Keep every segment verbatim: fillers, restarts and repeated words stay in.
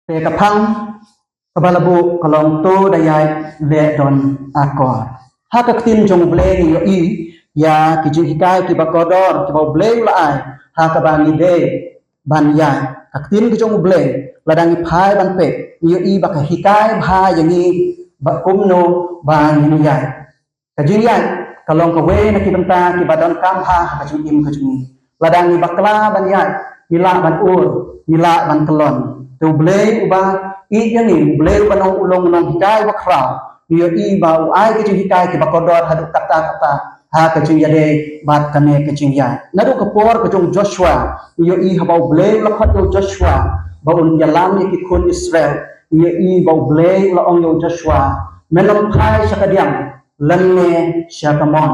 Te ka phang kaba la buh ka long to da ïaid leh don akor. Ha ka ktien jong U Blei ngi ïohi ïa ki jinghikai kiba kordor kiba U Blei u la ai ha kaba ngi dei ban ïaid. Ka ktien ka jong U Blei lada ngi phai ban peit ngi ïohi ba ka hikai bha ïa ngi ba kumno ba ngin ïaid. Ka jingïaid ka long kawei na ki bynta kiba donkam ha ka jingim ka jong ngi. Lada ngi bakla ban ïaid, ngi lah ban ur, ngi lah ban kyllon. Te U Blei uba ïeit ïa ngi, U Blei uba long u long nonghikai uba khraw, ngi ïohi ba u ai ka jinghikai kiba kordor haduh katta katta ha ka jingïadei bad kane ka jingïaid. Naduh ka por ka jong u Joshua ngi ïohi haba U Blei u la khot ïa u Joshua ba un ïalam ïa ki khun Israel, ngi ïohi ba U Blei u la ong ïa u Joshua, men ym phai sha kadiang lane sha kamon.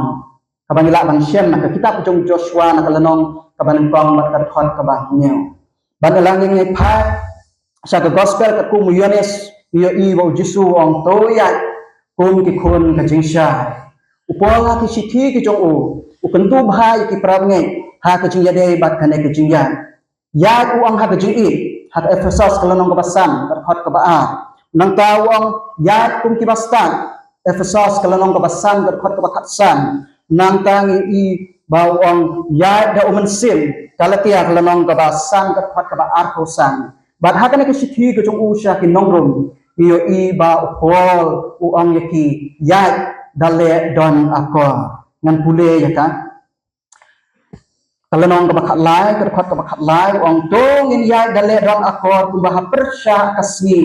Kaba ngi lah ban shem na ka kitab jong u Joshua na ka lynnong kaba nyngkong bad ka dkhot kaba hynñiew. Bad lada ngi phai sha ka gospel katkum u Ïoannis, ngi ïohi ba u Jisu u ong to ïaid kum ki khun ka jingshai. U Paul ha ki shithi ki jong u u kyntu bha ïa ki parabangeit ha ka jingïadei bad kane ka jingïaid. Ïaid u ong ha ka jingïeit ha ka Ephesos ka lynnong kaba san ka dkhot kaba ar. Nangta u ong ïaid kum kiba stad, Ephesos ka lynnong kaba san ka dkhot kaba khatsan. Nangta ngi ïohi ba u ong ïaid da u mynsiem, Galatia ka lynnong kaba san ka dkhot kaba arphew san. Bad ha kane ka shithi ka jong u sha ki nong Rom ngi ïohi ba u Paul u ong ïa ki ïaid da leh don akor. Ngan pule ïa ka. Ka lynnong kaba khatlai, ka dkhot kaba khatlai, u ong to ngin ïaid da leh don akor kumba ha pyrshah ka sngi,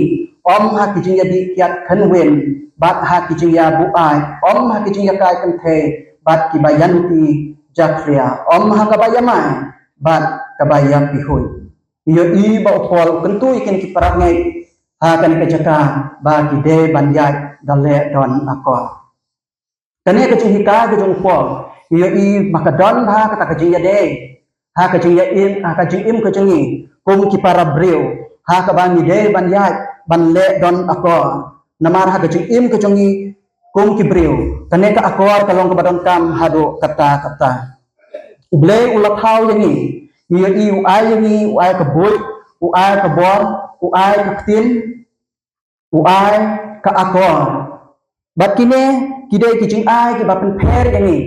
ym ha ki jingïadih kiad khynwin, bad ha ki jingïabuaid, ym ha ki jingïakai kynthei, bad kiba ïanuti jakhlia, ym ha kaba ïamai, bad kaba ïapihuid. Ïohi ba u Paul u kyntu ïa kine ki parabangeit ha kane ka jaka ba ki dei ban ïaid da leh don akor. Kane ka jinghikai ka jong u Paul ngi ïohi ba ka don bha kata ka jingïadei ha ka jingïaim, ha ka jingim ka jong ngi kum ki para briew, ha kaba ngi dei ban ïaid ban leh don akor. Namar ha ka jingim ka jong ngi kum ki briew, kane ka akor ka long kaba donkam haduh katta katta. U Blei u la thaw ïa ngi, ngi ïohi u ai ïa ngi, u ai ka buit, u ai ka bor, u ai ka ktien, u ai ka akor. Bad kine ki dei ki jingai kiba pynpher ïa ngi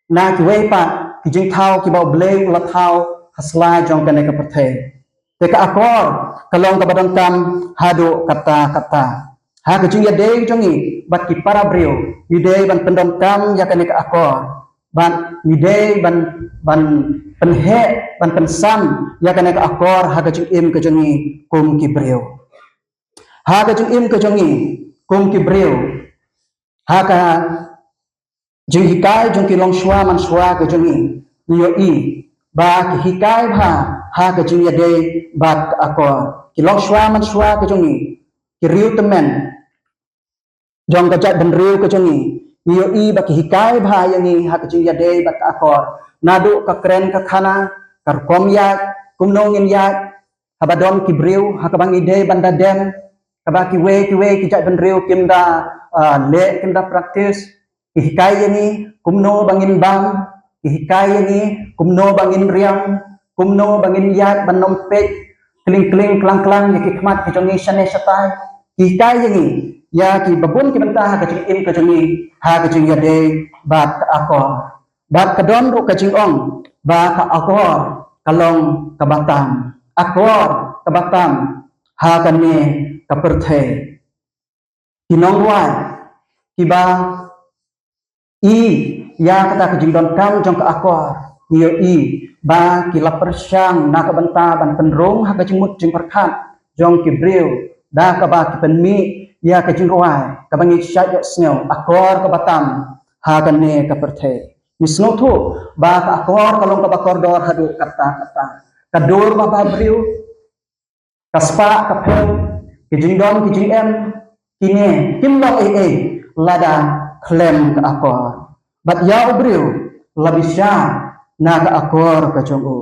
na kiwei pat ki jingthaw kiba U Blei u la thaw ha sla jong kane ka pyrthei. Te ka akor ka long kaba donkam haduh katta katta. Ha ka jingïadei jong ngi bad ki para briew ngi dei ban pyndonkam ïa kane ka akor. Bad ngi dei ban, ban pynheh, ban pynsam ïa kane ka akor ha ka jingim ka jong ngi kum ki briew. Ha ka jingim ka jong ngi kum ki briew, ha ka jinghikai jong ki longshuwa manshuwa ka jong ngi, ngi ïohi ba ki hikai bha ha ka jingïadei bad ka akor. Ki longshuwa manshuwa ka jong ngi, ki riew tymmen jong ka jaitbynriew ka jong ngi, ngi ïohi ba ki hikai bha ïa ngi ha ka jingïadei bad ka akor. Naduh ka kren ka khana, ka rukom ïaid, kumno ngin ïaid haba don ki briew, ha kaba ngi dei ban da dem, kaba kiwei kiwei ki jaitbynriew kim da, ah, leh, kim da practice. Ki hikai ïa ngi kumno ba ngin bam, ki hikai ïa ngi kumno ba ngin riam, kumno ba ngin ïaid ban ym peit kling kling klang klang ïa ki khmat ki jong ngi shane shatai. Ki hikai ïa ngi ïa kiba bun ki bynta ha ka jingim ka jong ngi ha ka jingïadei bad ka akor. Bad ka don ruh ka jingong ba ka akor ka long kaba tam. Akor kaba tam ha kane ka pyrthei. Ki nongrwai kiba i ïa kata ka jingdonkam jong ka akor, ngi ïohi ba ki la pyrshang na ka bynta ban pynrung ha ka jingmut jingpyrkhat jong ki briew da kaba ki pynmih ïa ka jingrwai kaba ngi shait ïohsngew, akor kaba tam ha kane ka pyrthei. Ngi sngewthuh ba ka akor ka long kaba kordor haduh katta katta. Ka dur ba bha briew, ka spah ka phew, ki jingdon ki jingem, kine kim long ei ei lada khlem ka akor. Bad ïa u briew la bishar na ka akor ka jong u.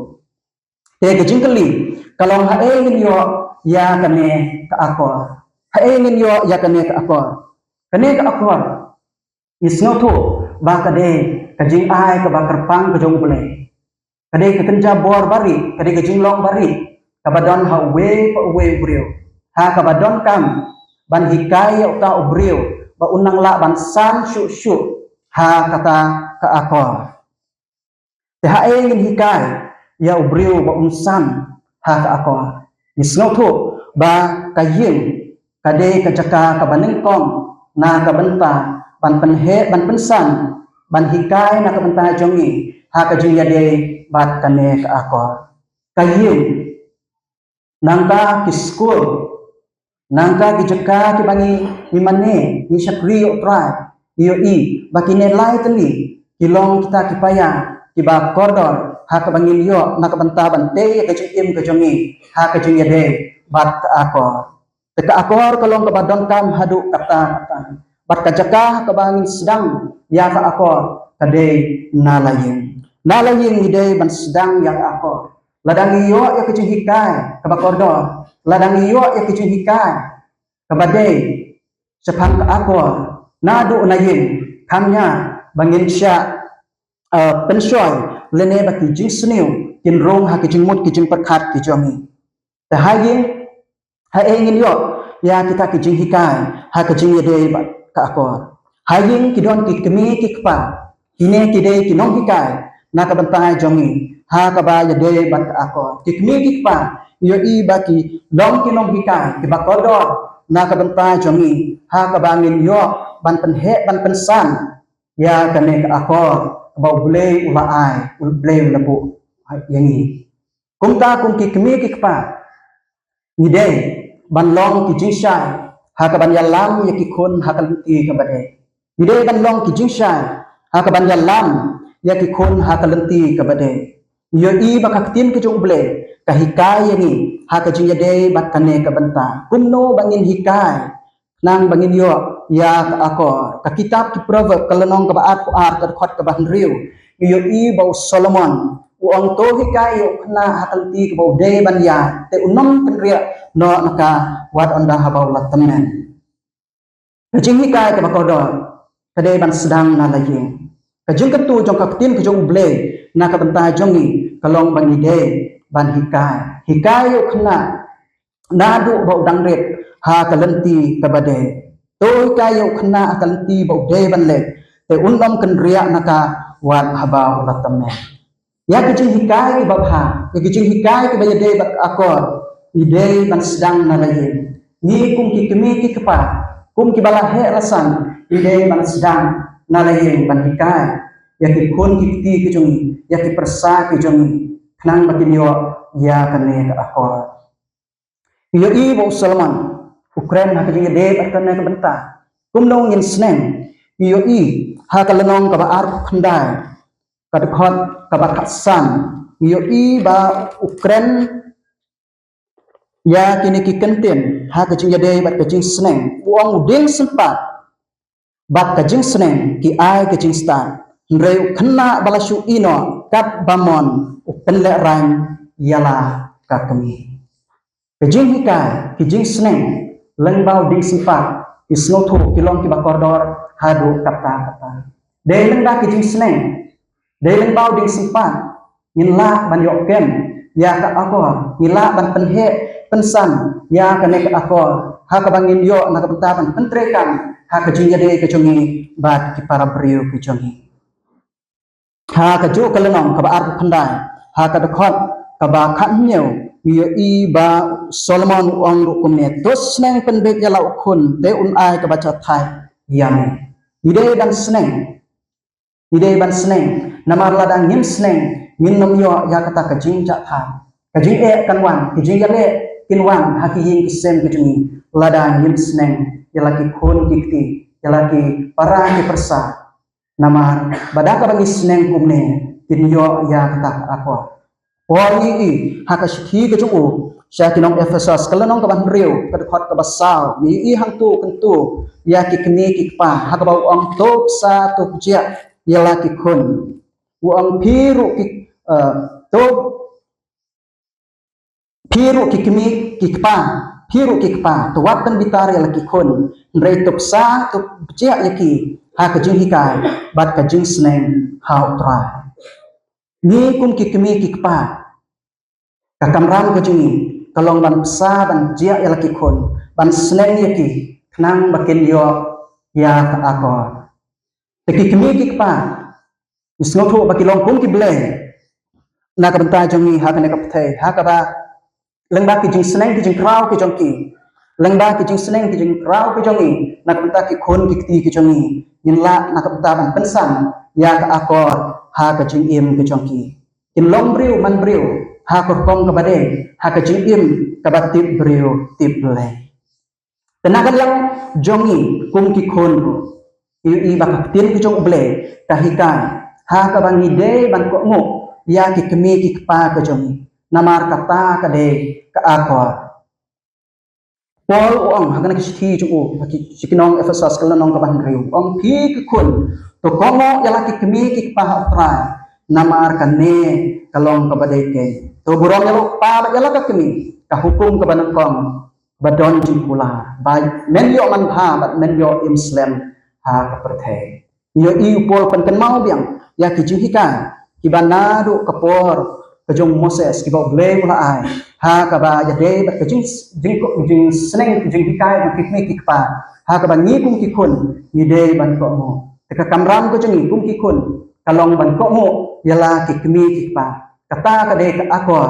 Te ka jingkylli ka long, haei ngin ïoh ïa kane ka akor? Haei ngin ïoh ïa kane ka akor? Kane ka akor ngi sngewthuh ba ka dei ka jingai kaba kyrpang ka jong U Blei. Ka dei ka kynja bor barieh, ka dei ka jinglong barieh kaba don ha uwei pa uwei u briew. ha kaba donkam ban hikai ïa uta u briew ba un nang lah ban san shuh shuh ha kata ka akor. Te haei ngin hikai ïa u briew ba un san ha ka akor? Ngi sngewthuh ba ka ïing ka dei ka jaka kaba nyngkong na ka bynta ban pynheh, ban pynsan, ban hikai na ka bynta jong ngi ha ka jingïadei bad kane ka akor. Ka ïing, nangta ki skul, nangta ki jaka kiba ngi, ngi mane, ngi shakri ïa U Trai, ngi ïohi ba kine lai tylli ki long kita ki paia kiba kordor ha kaba ngin ïoh na ka bynta ban tei ïa ka jingim ka jong ngi ha ka jingïadei bad ka akor. Te ka akor ka long kaba donkam haduh katta katta. Bad ka jaka kaba ngin sdang ïa ka akor ka dei na la ïing. Na la ïing ngi dei ban sdang ïa ka akor. Lada ngi ïoh ïa ka jinghikai kaba kordor, lada ngi ïoh ïa ka jinghikai kaba dei shaphang ka akor naduh na ïing, kham ïa ba ngin shah, eh, pynshoi lane ba ki jingsniew kin rung ha ki jingmut ki jingpyrkhat ki jong ngi. Te ha ïing, haei ngin ïoh ïa kita ki jinghikai ha ka jingïadei bad ka akor? Ha ïing ki don ki kmie ki kpa, kine ki dei ki nonghikai na ka bynta jong ngi ha kaba ïadei bad ka akor. Ki kmie ki kpa, ïohi ba ki long ki nonghikai kiba kordor na ka bynta jong ngi ha kaba ngin ïoh ban pynheh ban pynsan ïa kane ka akor kaba U Blei u la ai, U Blei u la buh ïa ngi. Kumta kum ki kmie ki kpa, ngi dei ban long ki jingshai ha kaban ïalam ïa ki khun ha ka lynti kaba dei. Ngi dei ban long ki jingshai ha kaban ïalam ïa ki khun ha ka lynti kaba dei. Ngi ïohi ba ka ktien ka jong U Blei ka hikai ïa ngi ha ka jingïadei bad kane ka bynta. Kumno ba ngin hikai khnang ba ngin ïoh ïa ka akor? Ka kitab ki Proverb ka lynnong kaba arphew ar, ka dkhot kaba hynriew, ngi ïohi ba u Solomon u ong, to hikai ïa u khynnah ha ka lynti kaba u dei ban ïaid, te un ym kynriah noh na ka wat ynda haba u la tymmen. Ka jinghikai kaba kordor ka dei ban sdang na la ïing. Ka jingkyntu jong ka ktien ka jong U Blei na ka bynta jong ngi ka long ba ngi dei ban hikai. Hikai ïa u khynnah naduh ba u dang rit ha ka lynti kaba dei. To hikai ïa u khynnah ha ka lynti ba u dei ban leit, te un ym kynriah na ka wat haba u la tymmen. Ïa ka jinghikai kiba bha, ïa ka jinghikai kiba ïadei bad ka akor, ngi dei ban sdang na la ïing. Ngi kum ki kmie ki kpa, kum kiba la heh la san, ngi dei ban sdang na la ïing ban hikai ïa ki khun ki kti ki jong ngi, ïa ki pyrsa ki jong ngi, khnang ba kin ïoh ïa kane ka akor. Ngi ïohi ba u Solomon u kren ha ka jingïadei bad kane ka bynta. Kumno ngin sneng? Ngi ïohi ha ka lynnong kaba arphew khyndai, ka dkhot kaba khatsan, ngi ïohi ba u kren ïa kine ki kyntien ha ka jingïadei bad ka jingsneng. U ong, u dieng sympat bad ka jingsneng ki ai ka jingstad, hynrei u khynnah ba la shu ïehnoh katba mon u pynlehraiñ ïa la ka kmie. Ka jinghikai, ki jingsneng lyngba u dieng sympat, ki sngewthuh ki long kiba kordor haduh katta katta. Dei lyngba ki jingsneng, dei lyngba u dieng sympat ngin lah ban ïoh kem ïa ka akor, ngin lah ban pynheh pynsan ïa kane ka akor ha kaba ngin ïoh na ka bynta ban pyntreikam ha ka jingïadei ka jong ngi bad ki para briew ki jong ngi. Ha kajuh ka lynnong kaba arphew khyndai, ha ka dkhot kaba khathynñiew, ngi ïohi ba u Solomon u ong ruh kumne, to sneng pynbeit ïa la u khun, te un ai kaba jahthait ïa me. Ngi dei ban sneng, ngi dei ban sneng, namar lada ngim sneng ngin ym ïoh ïa kata ka jingjahthait. Ka jingeh kan wan, ka jingïaleh kin wan ha ki ïing ki sem ki jong ngi lada ngim sneng ïa la ki khun ki kti, ïa la ki para ki pyrsa. Namar ba da kaba ngi sneng kumne kin ïoh ïa kata ka akor. Paul ngi ïohi ha ka shithi ka jong u sha ki nong Ephesos, ka lynnong kaba hynriew, ka dkhot kaba saw, ngi ïohi hangto u kyntu ïa ki kmie ki kpa ha kaba u ong, to pyrsa to pyrjah ïa la ki khun. U ong, phi ruh ki, eh, to phi ruh ki kmie ki kpa, phi ruh ki kpa, to wat pynbitar ïa la ki khun, hynrei to pyrsa to pyrjah ïa ki ha ka jinghikai bad ka jingsneng ha U Trai. Ngi kum ki kmie ki kpa, ka kamram ka jong ngi ka long ban bsa ban jia ïa la ki khun, ban sneng ïa ki, khnang ba kin ïoh ïa ka akor. Te ki kmie ki kpa, ngi sngewthuh ba ki long kum ki blei na ka bynta jong ngi ha kane ka pyrthei, ha kaba lyngba ki jingsneng ki jingkraw ki jong ki, lyngba ki jingsneng ki jingkraw ki jong ngi, na ka bynta ki khun ki kti ki jong ngi, ngin lah na ka bynta ban pynsan ïa ka akor ha ka jingim ki jong ki. Kin long briew man briew ha ka rukom kaba dei, ha ka jingim kaba tip briew tip Blei. Te na ka liang jong ngi kum ki khun ruh, ngi ïohi ba ka ktien ka jong U Blei ka hikai ha kaba ngi dei ban kohnguh ïa ki kmie ki kpa ka jong ngi, namar kata ka dei ka akor. Paul u ong ha kane ka shithi jong u ha ki, sha ki nong Ephesos ka lynnong kaba hynriew, u ong, phi ki khun, to kohnguh ïa la ki kmie ki kpa ha U Trai, namar kane ka long kaba dei keiñ. To burom ïa la u kpa bad ïa la ka kmie, ka hukum kaba nyngkong ba don jingkular, ba men ïoh manbha bad men ïoh im slem ha ka pyrthei. Ngi ïohi u Paul pynkynmaw biang ïa ki jinghikai kiba naduh ka por ka jong Moses, kiba U Blei u la ai, ha kaba ïadei bad ka jing, jing, jingsneng, jinghikai jong ki kmie ki kpa, ha kaba ngi kum ki khun ngi dei ban kohnguh. Te ka kamram ka jong ngi kum ki khun ka long ban kohnguh ïa la ki kmie ki kpa. Kata ka dei ka akor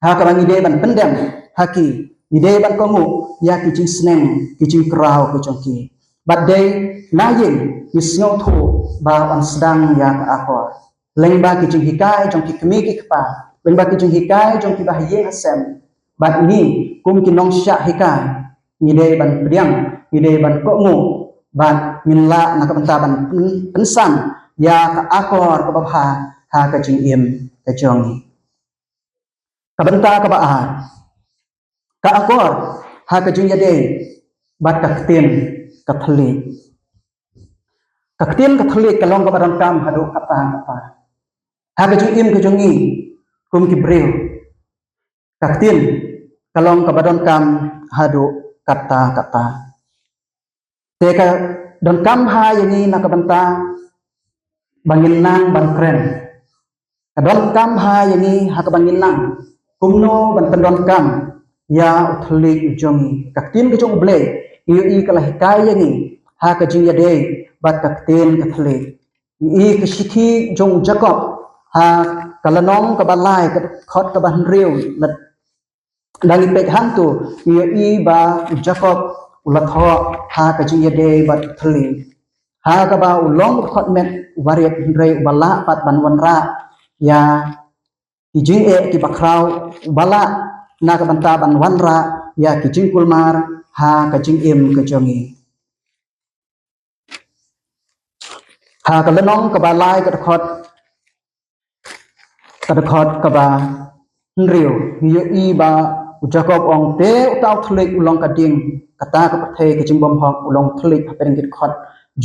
ha kaba ngi dei ban pyndem ha ki, ngi dei ban kohnguh ïa ki jingsneng ki jingkraw ki jong ki. Bad dei na ïing ngi sngewthuh ba yn sdang ïa ka akor, lyngba ki jinghikai jong ki kmie ki kpa, lyngba ki jinghikai jong kiba ha ïing ha sem. Bad ngi kum ki nongshah hikai ngi dei ban pdiang, ngi dei ban kohnguh, bad ngin lah na ka bynta ban pyn, pynsan ïa ka akor kaba bha ha ka jingim ka jong ngi. Ka bynta kaba ar, ka akor ha ka jingïadei bad ka ktien ka thylliej. Ka ktien ka thylliej ka long kaba donkam haduh katta katta ha ka jingim ka jong ngi kum ki briew. Ka ktien ka long kaba donkam haduh katta katta. Te ka donkam ha ïa ngi na ka bynta ba ngin nang ban kren. Ka donkam ha ïa ngi ha kaba ngin nang kumno ban pyndonkam ïa u thylliej u jong ngi. Ka ktien ka jong U Blei ngi ïohi ka la hikai ïa ngi ha ka jingïadei bad ka ktien ka thylliej. Ngi ïohi ka shithi jong u Jakob ha ka lynnong kaba lai, ka dkhot kaba hynriew, lada ngi peit hangto ngi ïohi ba u Jakob u la thoh ha ka jingïadei bad u thylliej, ha kaba u long u dkhot met uba rit hynrei uba lah pat ban wanrah ïa ki jingeh kiba khraw, uba lah na ka bynta ban wanrah ïa ki jingkulmar ha ka jingim ka jong ngi. Ha ka lynnong kaba lai, ka dkhot, ka dkhot kaba hynriew, ngi ïohi ba u Jakob u ong, te uta u thylliej u long ka ding, kata ka pyrthei ka jingbymhok, u long u thylliej hapdeng ki dkhot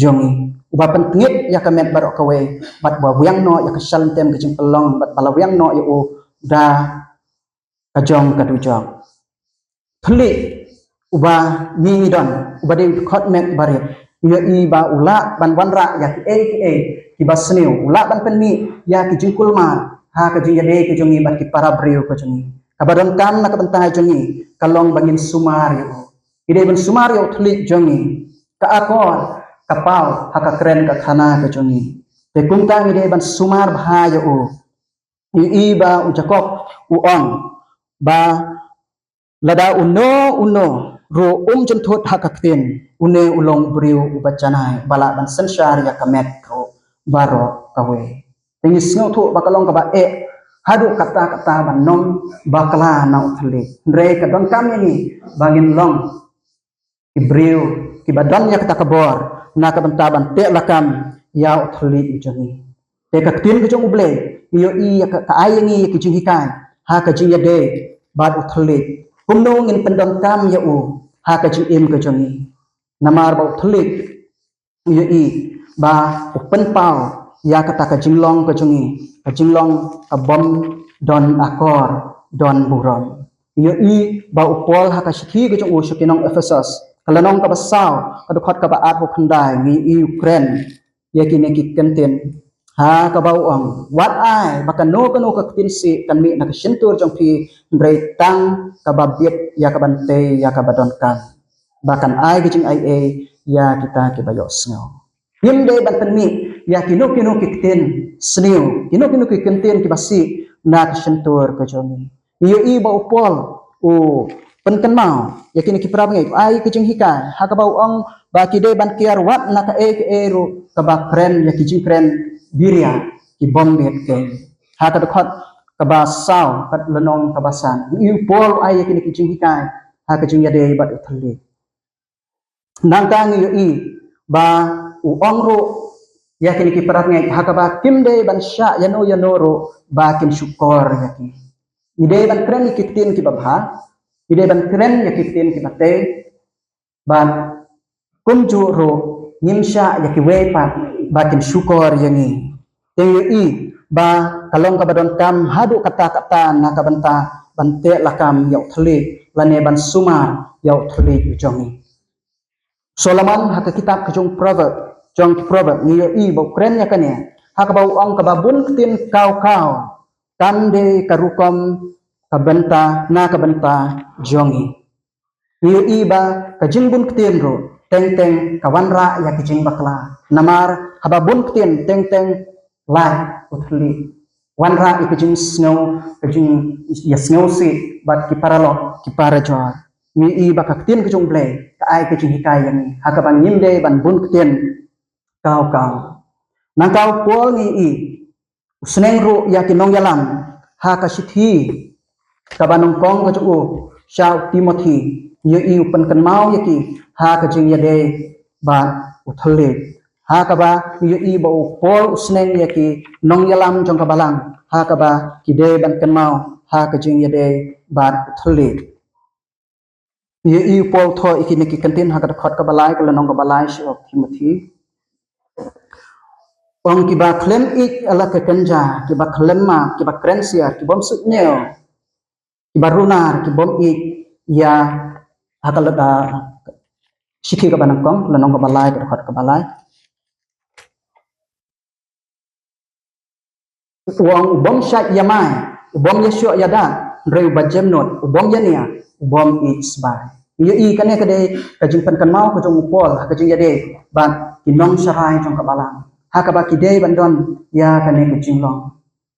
jong ngi, uba pyntngit ïa ka met baroh kawei bad uba wiang noh ïa ka shallintem ka jingpynlong, bad ba la wiang noh ïa u da ka jong ka dujok. Thylliej uba ngi ngi don, uba dei u dkhot met uba rit, ngi ïohi ba u lah ban wanrah ïa kiei kiei kiba sniew, u lah ban pynmih ïa ki jingkulmar ha ka jingïadei ka jong ngi bad ki para briew ka jong ngi. Kaba donkam na ka bynta jong ngi ka long ba ngin sumar ïa u. Ngi dei ban sumar ïa u thylliej jong ngi, ka akor ka paw ha ka kren ka khana ka jong ngi. Te kumta ngi dei ban sumar bha ïa u. Ngi ïohi ba u Jakob u ong ba lada uno uno ruh um jynthut ha ka ktien, une u long u briew uba janai, ba lah ban synshar ïa ka met ruh baroh kawei. Te ngi sngewthuh ba ka long kaba eh haduh katta katta ban nym bakla na u thylliej. Hynrei ka donkam ïa ngi ba ngin long ki briew kiba don ïa kata ka bor na ka bynta ban teh lakam ïa u thylliej u jong ngi. Te ka ktien ka jong U Blei ngi ïohi ïa ka, ka ai ïa ngi ïa ki jinghikai ha ka jingïadei bad u thylliej, kumno ngin pyndonkam ïa u ha ka jingim ka jong ngi. Namar ba u thylliej ngi ïohi ba u pynpaw ïa kata ka jinglong ka jong ngi, ka jinglong ka bym don akor don burom. Ngi ïohi ba u Paul ha ka shithi ka jong u sha ki nong Ephesos, ka lynnong kaba saw, ka dkhot kaba arphew khyndai, ngi ïohi u kren ïa kine ki kyntien. Ha kaba u ong, wat ai ba kano kano ka ktien sih kan mih na ka shyntur jong phi, hynrei tang kaba bit ïa ka ban tei ïa kaba donkam, ba kan ai ka jingaiei ïa kita kiba ïohsngew. Ngim dei ban pynmih ïa kino kino ki ktien sniew, kino kino ki ktien kiba sih na ka shyntur ka jong ngi. Ngi ïohi ba u Paul u pynkynmaw ïa kine ki parabangeit, u ai ka jinghikai ha kaba u ong ba ki dei ban kiar wat na kaei kaei ruh kaba kren ïa ki jingkren biria, ki bym bit kein. Ha ka dkhot kaba saw, ka lynnong kaba san, ngi ïohi u Paul u ai ïa kine ki jinghikai ha ka jingïadei bad u thylliej. Nangta ngi ïohi ba u ong ruh ïa kine ki parabangeit ha kaba kim dei ban shah ïano ïano ruh ba kin shukor ïa ki. Ngi dei ban kren ïa ki ktien kiba bha, ngi dei ban kren ïa ki ktien kiba tei, bad kumjuh ruh ngim shah ïa kiwei pat ba kin shukor ïa ngi. Te ngi ïohi ba ka long kaba donkam haduh katta katta na ka bynta ban teh lakam ïa u thylliej lane ban sumar ïa u thylliej u jong ngi. Solomon ha ka kitab ka jong Proverb, jong ki Proverb, ngi ïohi ba u kren ïa kane ha kaba u ong, kaba bun ktien kaw kaw kam dei ka rukom ka bynta, na ka bynta jong ngi. Ngi ïohi ba ka jingbun ktien ruh teng teng ka wanrah ïa ka jingbakla. Namar haba bun ktien teng teng lait u thylliej, wanrah ïa ka jingsngew, ka jingïasngewsih bad ki paralok ki parajor. Ngi ïohi ba ka ktien ka jong U Blei ka ai ka jinghikai ïa ngi ha kaba ngim dei ban bun ktien kaw kaw. Nangta u Paul ngi ïohi u sneng ruh ïa ki nongïalam ha ka shithi kaba nyngkong ka jong u sha u Timothi, ngi ïohi u pynkynmaw ïa ki ha ka jingïadei bad u thylliej. Ha kaba ngi ïohi ba u Paul u sneng ïa ki nongïalam jong ka balang ha kaba ki dei ban kynmaw ha ka jingïadei bad u thylliej. Ngi ïohi u Paul u thoh ïa kine ki kyntien ha ka dkhot kaba lai, ka lynnong kaba lai sha u Timothi. U ong, kiba khlem ïeit ïa la ka kynja, kiba khlem map, kiba kren siar, ki bym suidñiew, kiba runar, ki bym ïeit ïa, ha ka lada, shithi kaba nyngkong, lynnong kaba lai, ka dkhot kaba lai. U ong, u bym shait ïamai, u bym ïashoh ïada, hynrei uba jemnud, u bym ïania, u bym ïeit sbai. Ngi ïohi kane ka dei ka jingpynkynmaw ka jong u Paul ha ka jingïadei bad ki nongsharai jong ka balang ha kaba ki dei ban don ïa kane ka jinglong.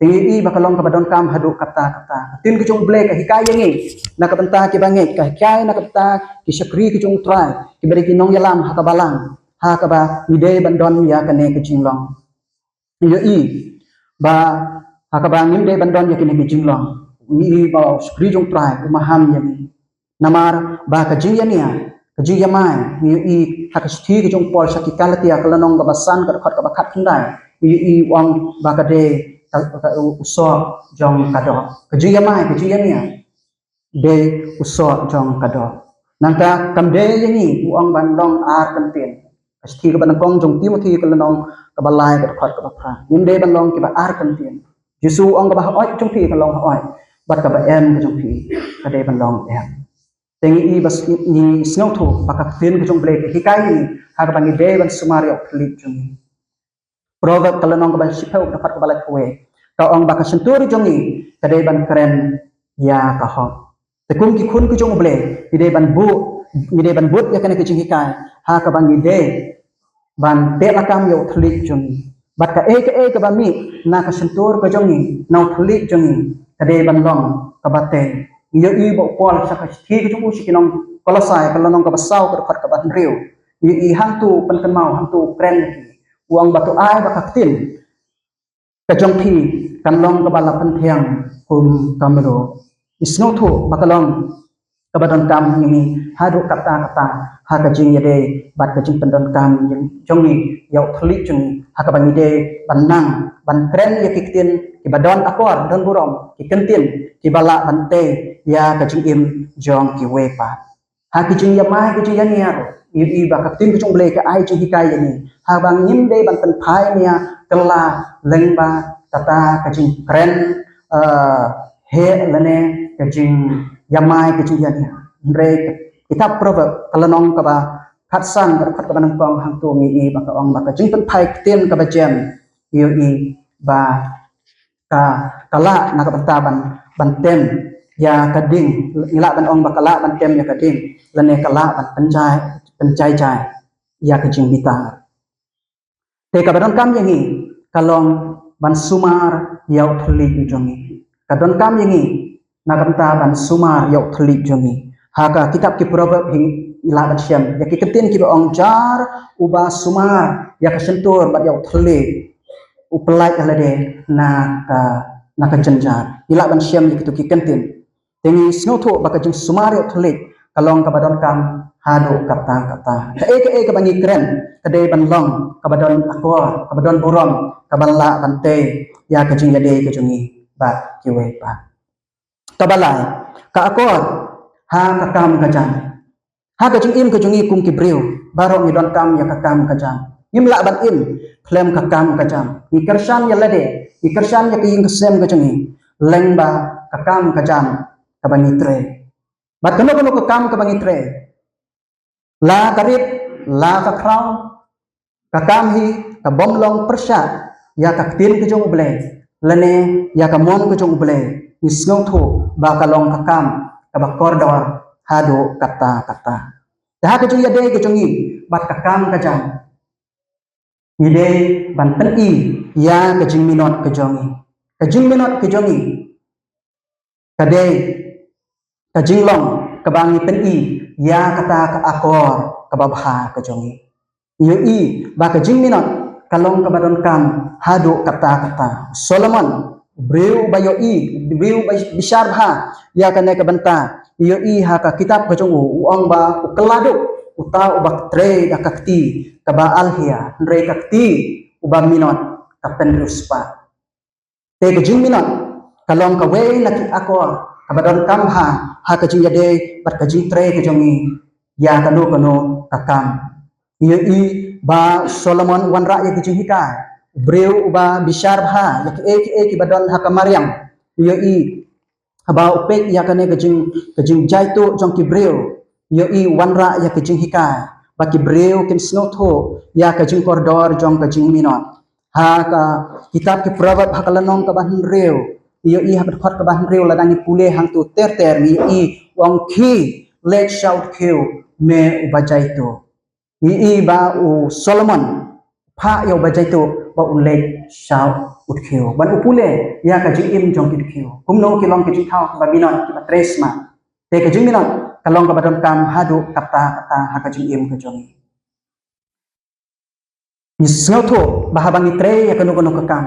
Te ngi ïohi ba ka long kaba donkam haduh katta katta. Ka ktien ka jong U Blei ka hikai ïa ngi na ka bynta kiba ngeit, ka hikai na ka bynta ki shakri ka jong U Trai, kiba dei ki nongïalam ha ka balang, ha kaba ngi dei ban don ïa kane ka jinglong. Ngi ïohi ba ha kaba ngim dei ban don ïa kine ki jinglong, ngi ïohi ba u shakri jong U Trai u maham ïa ngi. Namar ba ka jingïania, ka jingïamai, ngi ïohi ha ka shithi ka jong u Paul sha ki Galatia, ka lynnong kaba san, ka dkhot kaba khatkhyndai, ngi ïohi u ong ba ka dei ka, ka, u soh jong ka doh. Ka jingïamai, ka jingïania dei u soh jong ka doh. Nangta kam dei ïa ngi, u ong, ban long ar kyntien. Ka shithi kaba nyngkong jong u Timothi, ka lynnong kaba lai, ka dkhot kaba phra, ngim dei ban long kiba ar kyntien. Jisu u ong, kaba hooid jong phi ka long hooid, bad kaba em ka jong phi ka dei ban long em. Te ngi ïohi ba s-, ngi sngewthuh ba ka ktien ka jong U Blei ka hikai ïa ngi ha kaba ngi dei ban sumar ïa u thylliej jong ngi. Proverb ka lynnong kaba shiphew, ka dkhot kaba laiphew wei, ka ong ba ka shyntur jong ngi ka dei ban kren ïa ka hok. Te kum ki khun ki jong U Blei, ngi dei ban bud, ngi dei ban bud ïa kane ka jinghikai ha kaba ngi dei ban teh lakam ïa u thylliej jong ngi. Bad kaei kaei kaba mih na ka shyntur ka jong ngi, na u thylliej jong ngi, ka dei ban long kaba tei. Ngi ïohi ba u Paul sha ka shithi ka jong u sha ki nong Kolosai, ka lynnong kaba saw, ka dkhot kaba hynriew, ngi ïohi hangto u pynkynmaw, hangto u kren ïa ki. U ong ba to ai ba ka ktien ka jong phi kan long kaba la pynthiang kum ka mluh. Ngi sngewthuh ba ka long kaba donkam ïa ngi haduh katta katta ha ka jingïadei bad ka jingpyndonkam jong ngi ïa u thylliej jong ngi, ha kaba ngi dei ban nang ban kren ïa ki ktien kiba don akor, don burom, ki kyntien kiba lah ban tei ïa ka jingim jong kiwei pat. Ha ki jingïamai, ki jingïania ruh, ngi ïohi ba ka ktien ka jong U Blei ka ai jinghikai ïa ngi ha ba ngim dei ban pynphai nia kylla lyngba kata ka jingkren, eh, heh lane ka jingïamai, ka jingïania. Hynrei ka kitab Proverb, ka lynnong kaba khatsan, ka dkhot kaba nyngkong, hangto ngi ïohi ba ka ong ba ka jingpynphai ktien kaba jem ïohi ba ka, ka lah na ka bynta ban, ban tem ïa ka ding, ngi lah ban ong ba ka lah ban tem ïa ka ding, lane ka lah ban pynjai, pynjai jai ïa ka jingbitar. Te kaba donkam ïa ngi ka long ban sumar ïa u thylliej u jong ngi. Ka donkam ïa ngi na ka bynta ban sumar ïa u thylliej u jong ngi. Ha ka kitab ki Proverb hi ngi lah ban shem ïa ki kyntien kiba ong, jar uba sumar ïa ka shyntur bad ïa u thylliej, u pyllait ïa lade na ka, na ka jynjar. Ngi lah ban shem ïa kito ki kyntien. Te ngi sngewthuh ba ka jingsumar ïa u thylliej ka long kaba donkam haduh katta katta. Kaei kaei kaba ngi kren ka dei ban long kaba don akor, kaba don burom, kaba lah ban tei ïa ka jingïadei ka jong ngi bad kiwei pat. Kaba lai, ka akor ha ka kam ka jam. Ha ka jingim ka jong ngi kum ki briew baroh ngi donkam ïa ka kam ka jam. Ngim lah ban im khlem ka kam ka jam. Ngi kyrshan ïa lade, ngi kyrshan ïa ka ïing ka sem ka jong ngi lyngba ka kam ka jam kaba ngi trei. Bad kano kano ka kam kaba ngi trei, la ka rit, la ka khraw, ka kam hi ka bym long pyrshah ïa ka ktien ka jong U Blei lane ïa ka mon ka jong U Blei, ngi sngewthuh ba ka long ka kam kaba kordor haduh katta katta. Te ha ka jingïadei ka jong ngi bad ka kam ka jam, ngi dei ban pyni ïa ka jingminot ka jong ngi. Ka jingminot ka jong ngi ka dei ka jinglong kaba ngi pyni ïa kata ka akor kaba bha ka jong ngi. Ïohi ba ka jingminot ka long kaba donkam haduh katta katta. Solomon, u briew ba ïohi, u briew ba bishar bha ïa kane ka bynta, ïohi ha ka kitab ka jong u, u ong ba u kylla duk uta uba trei da ka kti kaba alhia, hynrei ka kti uba minot ka pynriewspah. Te ka jingminot ka long kawei na ki akor kaba donkam bha ha ka jingïadei bad ka jingtrei ka jong ngi ïa kano kano ka kam. Ïohi ba Solomon u wanrah ïa ki jinghikai, u briew uba bishar bha ïa kiei kiei kiba don ha ka mariang. Ïohi haba u peit ïa kane ka jing, ka jingjaituh jong ki briew, ïohi u wanrah ïa ka jinghikai ba ki briew kin sngewthuh ïa ka jingkordor jong ka jingminot. Ha ka kitab ki Proverb ha ka lynnong kaba hynriew, ïohi ha ka dkhot kaba hynriew, lada ngi pule hangto ter ter ngi ïohi u ong, khie leit sha u dkhiew, me uba jaituh. Ngi ïohi ba u Solomon phah ïa uba jaituh ba u leit sha u dkhiew ban u pule ïa ka jingim jong ki dkhiew, kumno ki long ki jingthaw kiba minot, kiba trei smat. Te ka jingminot ka long kaba donkam haduh katta katta ha ka jingim ka jong ngi. Ngi sngewthuh ba haba ngi trei ïa kano kano ka kam,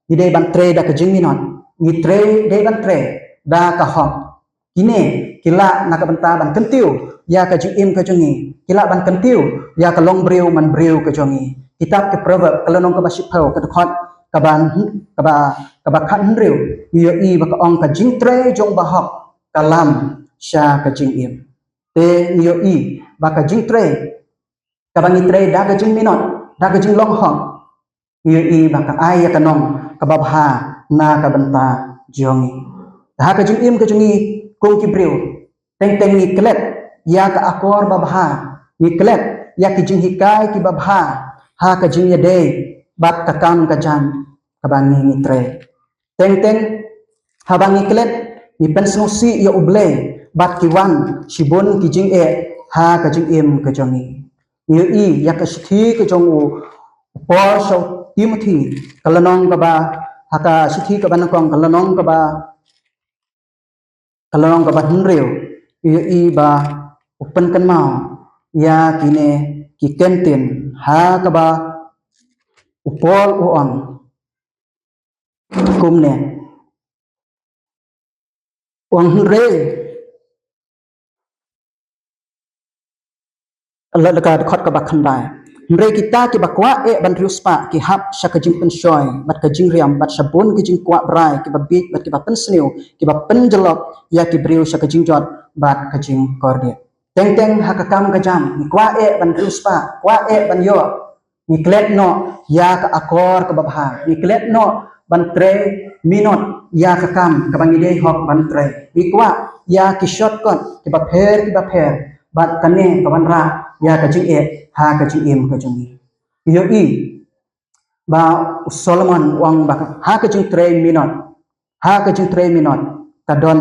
ngi dei ban trei da ka jingminot, ngi trei, dei ban trei da ka hok. Kine ki lah na ka bynta ban kyntiew ïa ka jingim ka jong ngi, ki lah ban kyntiew ïa ka longbriew manbriew ka jong ngi. Kitab ki Proverb ka lynnong kaba shiphew, ka dkhot kaba, kaba, kaba khathynriew, ngi ïohi ba ka ong, ka jingtrei jong u bahok ka lam sha ka jingim. Te ngi ïohi ba ka jingtrei kaba ngi trei da ka jingminot, da ka jinglong hok, ngi ïohi ba ka ai ïa ka nong kaba bha na ka bynta jong ngi. Ha ka jingim ka jong ngi kum ki briew, teng teng ngi klet ïa ka akor ba bha, ngi klet ïa ki jinghikai kiba bha ha ka jingïadei bad ka kam ka jam kaba ngi, ngi trei. Teng teng haba ngi klet, ngi pynsngewsih ïa U Blei bad ki wan shibun ki jingeh ha ka jingim ka jong ngi. Ngi ïohi ïa ka shithi ka jong u Paul sha u Timothi, ka lynnong kaba, ha ka shithi kaba nyngkong, ka lynnong kaba, ka lynnong kaba hynriew, ngi ïohi ba u pynkynmaw ïa kine ki kyntien ha kaba u Paul u ong kumne. U ong, hynrei, la, la ka dkhot kaba khyndai. Hynrei kita kiba kwah eh ban riewspah ki hap sha ka jingpynshoi bad ka jingriam bad sha bun ki jingkwah brai kiba bieit bad kiba pynsniew, kiba pynjyllop ïa ki briew sha ka jingjot bad ka jingkordit. Teng teng ha ka kam ka jam ngi kwah eh ban riewspah, kwah eh ban ïoh, ngi klet noh ïa ka akor kaba bha, ngi klet noh ban trei minot ïa ka kam kaba ngi dei hok ban trei. Ngi kwah ïa ki shortcut kiba pher kiba pher, bad kane ka wanrah ïa ka jingeh ha ka jingim ka jong ngi. Ïohi ba u Solomon u ong ba ha ka jingtrei minot, ha ka jingtrei minot ka don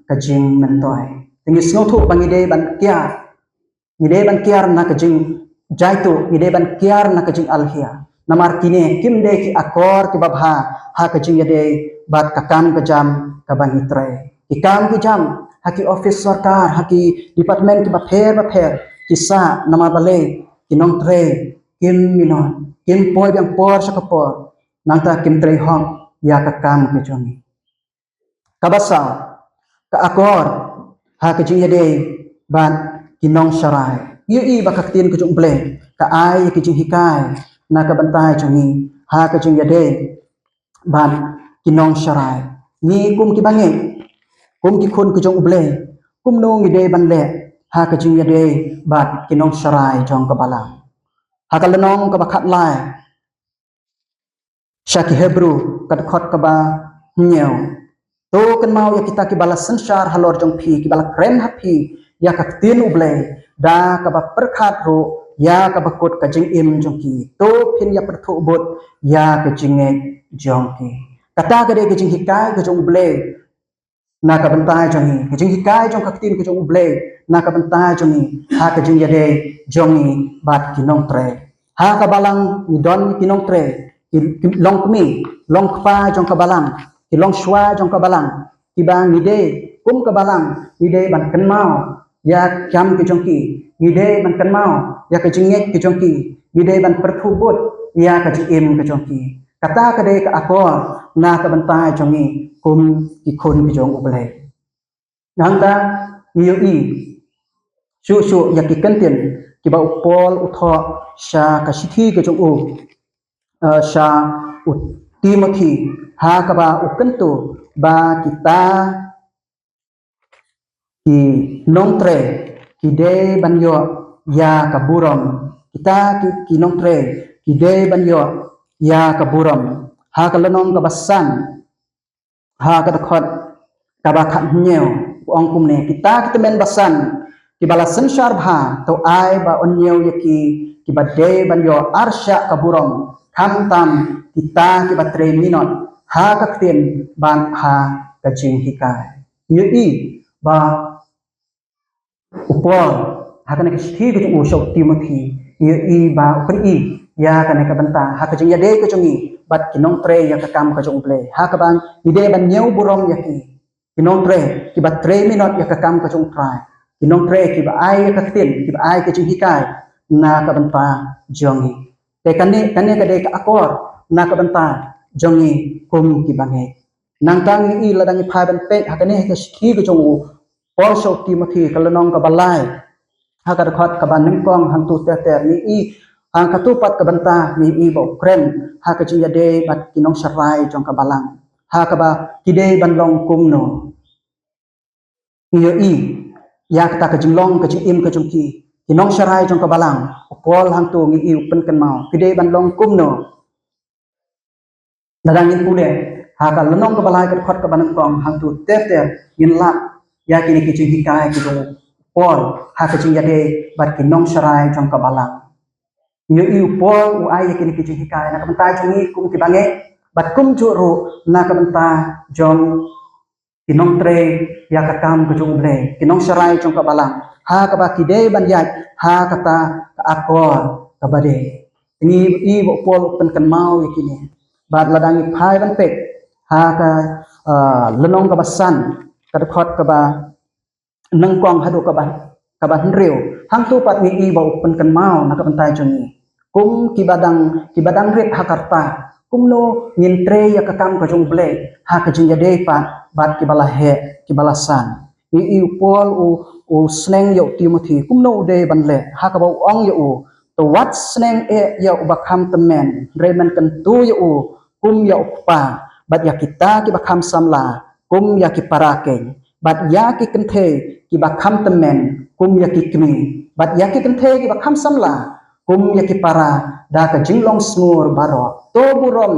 ka jingmyntoi. Te ngi sngewthuh ba ngi dei ban kiar, ngi dei ban kiar na ka jingjaituh, ngi dei ban kiar na ka jingalhia. Namar kine kim dei ki akor kiba bha ha ka jingïadei bad ka kam ka jam kaba ngi trei. Ki kam ki jam ha ki office sorkar, ha ki department kiba pher ba pher ki sah, namar balei? Ki nongtrei kim minot, kim poi biang por sha ka por, nangta kim trei hok ïa ka kam ka jong ngi. Kaba saw, ka akor ha ka jingïadei bad ki nongsharai. Ïohi ba ka ktien ka jong U Blei ka ai ïa ki jinghikai na ka bynta jong ngi ha ka jingïadei bad ki nongsharai. Ngi kum ki bangeit, kum ki khun ka jong U Blei, kumno ngi dei ban leh ha ka jingïadei bad ki nongsharai jong ka balang? Ha ka lynnong kaba khatlai sha ki Hebru, ka dkhot kaba hynñiew: To kynmaw ïa kita kiba la synshar halor jong phi, kiba la kren ha phi ïa ka ktien U Blei da kaba pyrkhat ruh ïa kaba kut ka jingim jong ki. To phin ïa pyrthuh bud ïa ka jingngeit jong ki. Kata ka dei ka jinghikai ka jong U Blei na ka bynta jong ngi, ka jinghikai jong ka ktien ka jong U Blei na ka bynta jong ngi ha ka jingïadei jong ngi bad ki nongtrei. Ha ka balang ngi don ki nongtrei, ki, ki longkmie longkpa jong ka balang, ki longshuwa jong ka balang, kiba ngi dei kum ka balang ngi dei ban kynmaw ïa ka kam ka jong ki, ngi dei ban kynmaw ïa ka jingngeit ka jong ki, ngi dei ban pyrthuh bud ïa ka jingim ka jong ki. Kata ka dei ka akor na ka bynta jong ngi kum ki khun ki jong U Blei. Nangta ngi ïohi shuh shuh ïa ki kyntien kiba u Paul u thoh sha ka shithi ka jong u, eh, sha u Timothy, ha kaba u kyntu ba kita ki nongtrei ki dei ban ïoh ïa ka burom. Kita ki, ki nongtrei ki dei ban ïoh ïa ka burom. Ha ka lynnong kaba san, ha ka dkhot kaba khathynñiew, u ong kumne: Kita ki tymmen basan kiba la synshar bha, to ai ba un ñiew ïa ki kiba dei ban ïoh arshah ka burom, khamtam kita kiba trei minot ha ka ktien bad ha ka jinghikai. Ïohi ba u Paul ha kane ka shithi ka jong u sha u Timothy, ïohi ba u pyni ïa kane ka bynta ha ka jingïadei ka jong ngi bad ki nongtrei ïa ka kam ka jong U Blei, ha kaba ngi dei ban ñiew burom ïa ki. Ki nongtrei kiba trei minot ïa ka kam ka jong U Trai, ki nongtrei kiba ai ïa ka ktien, kiba ai ka jinghikai na ka bynta jong ngi. Te kane, kane ka dei ka akor na ka bynta jong ngi kum ki bangeit. Nangta ngi i lada ngi phai ban peit ha kane ka shithi ka jong u Paul sha u Timothy, ka lynnong kaba lai, ha ka dkhot kaba nyngkong hangtu ter ter, ngi i hangtu pat ka bynta ngi i ba u kren ha ka jingïadei bad ki nongsharai jong ka balang, ha kaba ki dei ban long kumno. Ngi ïohi ïa kata ka jinglong ka jingim ka jong ki, ki nongsharai jong ka balang. U Paul hangtu ngi i u pynkynmaw ki dei ban long kumno. Lada ngin pule ha ka lynnong kaba lai, ka dkhot kaba nyngkong hangtu ter ter, ngin lap ïa kine ki jinghikai ki jong u Paul ha ka jingïadei bad ki nongsharai jong ka balang. Ngi ïohi u Paul u ai ïa kine ki jinghikai na ka bynta jong ngi kum ki bangeit bad kumjuh ruh na ka bynta jong ki nongtrei ïa ka kam ka jong U Blei, ki nongsharai jong ka balang, ha kaba ki dei ban ïaid ha kata ka akor kaba dei. Ngi i ba u Paul u pynkynmaw ïa kine. Bad lada ngi phai ban peit ha ka, ah, lynnong kaba san, ka dkhot kaba nyngkong haduh kaba, kaba hynriew, hangtu pat ngi i ba u pynkynmaw na ka bynta jong ngi kum kiba dang, kiba dang rit ha ka rta, kumno ngin trei ïa ka kam ka jong U Blei ha ka jingïadei pat bad kiba la heh, kiba la san. Ngi i u Paul u, u sneng ïa u Timothy kumno u dei ban leh, ha kaba u ong ïa u: To wat sneng eh ïa uba kham tymmen, hynrei men kyntu ïa u kum ïa u kpa, bad ïa kita kiba kham samla kum ïa ki para keiñ, bad ïa ki kynthei kiba kham tymmen kum ïa ki kmie, bad ïa ki kynthei kiba kham samla kum ïa ki para da ka jinglong sngur baroh. To burom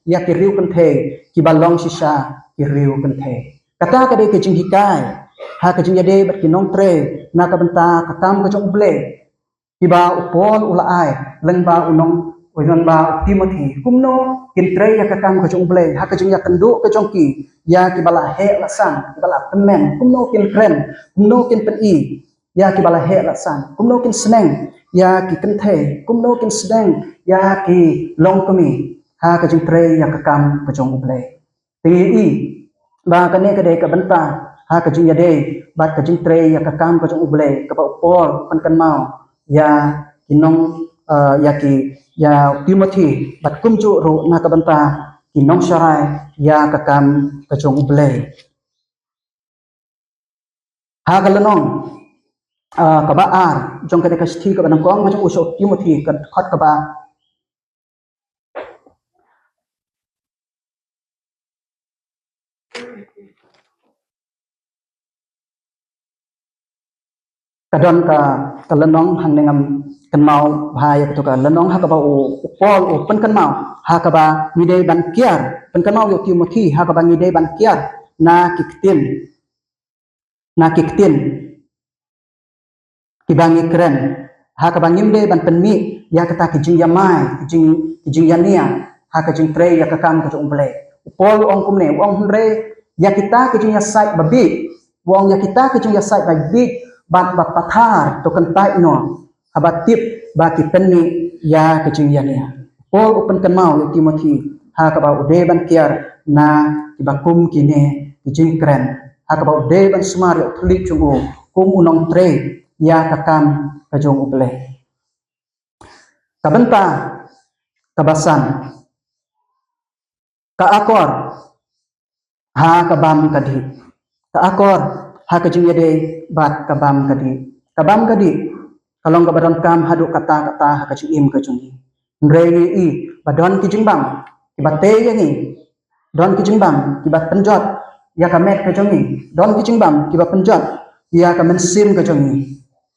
ïa ki riew kynthei kiba long shisha ki riew kynthei. Kata ka dei ka jinghikai ha ka jingïadei bad ki nongtrei na ka bynta ka kam ka jong U Blei, kiba u Paul u la ai lyngba u nong, u John bad u Timothy, kumno kin trei ïa ka kam ka jong U Blei ha ka jingïakynduh ka jong ki ïa kiba la heh la san, kiba la tymmen, kumno kin kren, kumno kin pyni ïa kiba la heh la san, kumno kin sneng ïa ki kynthei, kumno kin sneng ïa ki longkmie ha ka jingtrei ïa ka kam ka jong U Blei. Te ngi i ba kane ka dei ka bynta ha ka jingïadei bad ka jingtrei ïa ka kam ka jong U Blei kaba u Paul u pynkynmaw ïa ki nong, eh, ïa ki, ïa u Timothy bad kumjuh ruh na ka bynta ki nongsharai ïa ka kam ka jong U Blei. Ha ka lynnong, ah, kaba ar jong kane ka shithi kaba nyngkong ka jong u sha u Timothy, ka dkhot kaba ka don ka, ka lynnong, hangne ngam kynmaw bha ïa kato ka lynnong ha kaba u, u Paul u pynkynmaw ha kaba ngi dei ban kiar, pynkynmaw ïa u Timothy ha kaba ngi dei ban kiar na ki ktien, na ki ktien kiba ngi kren, ha kaba ngim dei ban pynmih ïa kata ki jingïamai, ki jing, ki jingïania ha ka jingtrei ïa ka kam ka jong U Blei. U Paul u ong kumne, u ong, hynrei ïa kita ki jingïasaid babieit, u ong, ïa kita ki jingïasaid babieit bad ba pathar to kyntait noh, haba tip ba ki pynmih ïa ka jingïania. U Paul u pynkynmaw ïa u Timothy ha kaba u dei ban kiar na kiba kum kine ki jingkren, ha kaba u dei ban sumar ïa u thylliej jong u kum u nongtrei ïa ka kam ka jong U Blei. Ka bynta kaba san, ka akor ha ka bam ka dih. Ka akor ha ka jingïadei bad ka bam ka dih. Ka bam ka dih ka long kaba donkam haduh katta katta ha ka jingim ka jong ngi. Hynrei ngi i ba don ki jingbam kiba tei ïa ngi, don ki jingbam kiba pynjot ïa ka met ka jong ngi, don ki jingbam kiba pynjot ïa ka mynsiem ka jong ngi.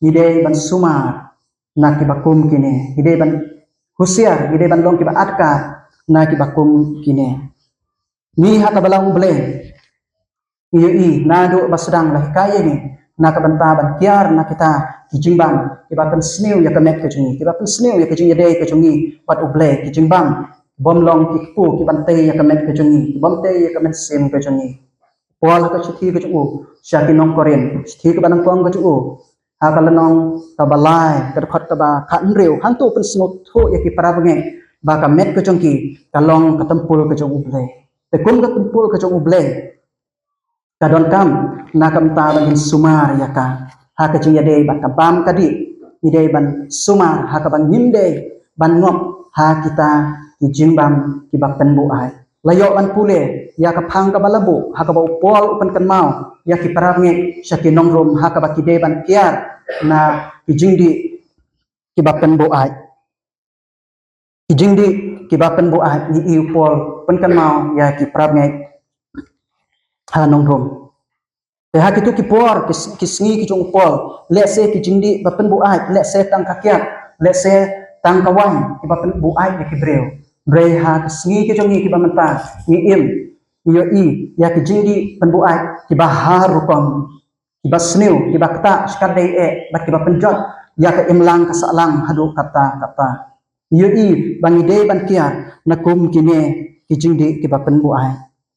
Ngi dei ban sumar na kiba kum kine, ngi dei ban husiar, ngi dei ban long kiba atkar na kiba kum kine. Ngi ha kaba lang U Blei, ngi ïohi naduh ba sdang la hikai ïa ngi na ka bynta ban kiar na kita ki jingbam kiba pynsniew ïa ka met ka jong ngi, kiba pynsniew ïa ka jingïadei ka jong ngi bad U Blei, ki jingbam bym long ki kpu kiban tei ïa ka met ka jong ngi, bym tei ïa ka mynsiem ka jong ngi. Paul ha ka shithi ka jong u sha ki nong Korinth, shithi kaba nyngkong ka jong u, ha ka lynnong kaba lai, ka dkhot kaba khathynriew, hangto u pynsngewthuh ïa ki para bangeit ba ka met ka jong ki ka long ka templ ka jong U Blei. Te kum ka templ ka jong U Blei, ka donkam na ka bynta ban ngin sumar ïa ka ha ka jingïadei bad ka bam ka dih. Ngi dei ban sumar ha kaba ngim dei ban ngop ha kita ki jingbam kiba pynbuaid. La ïoh ban pule ïa ka phang kaba la buh ha kaba u Paul u pynkynmaw ïa ki para bangeit sha ki nong Rom ha kaba ki dei ban kiar na ki jingdih kiba pynbuaid. Ki jingdih kiba pynbuaid, ngi i u Paul pynkynmaw ïa ki para bangeit ha nong Rom. Te ha kito ki por, ki, ki sngi ki jong u Paul, lehse ki jingdih ba pynbuaid, lehse tang ka kiad, lehse tang ka waiñ kiba pynbuaid ïa ki briew. Hynrei ha ki sngi ki jong ngi kiba mynta ngi im, ngi ïohi ïa ki jingdih pynbuaid kiba har rukom, kiba sniew, kiba ktah shikatdei eh bad kiba pynjot ïa ka imlang ka sahlang haduh katta katta. Ngi ïohi ba ngi dei ban kiar na kum kine ki jingdih kiba pynbuaid.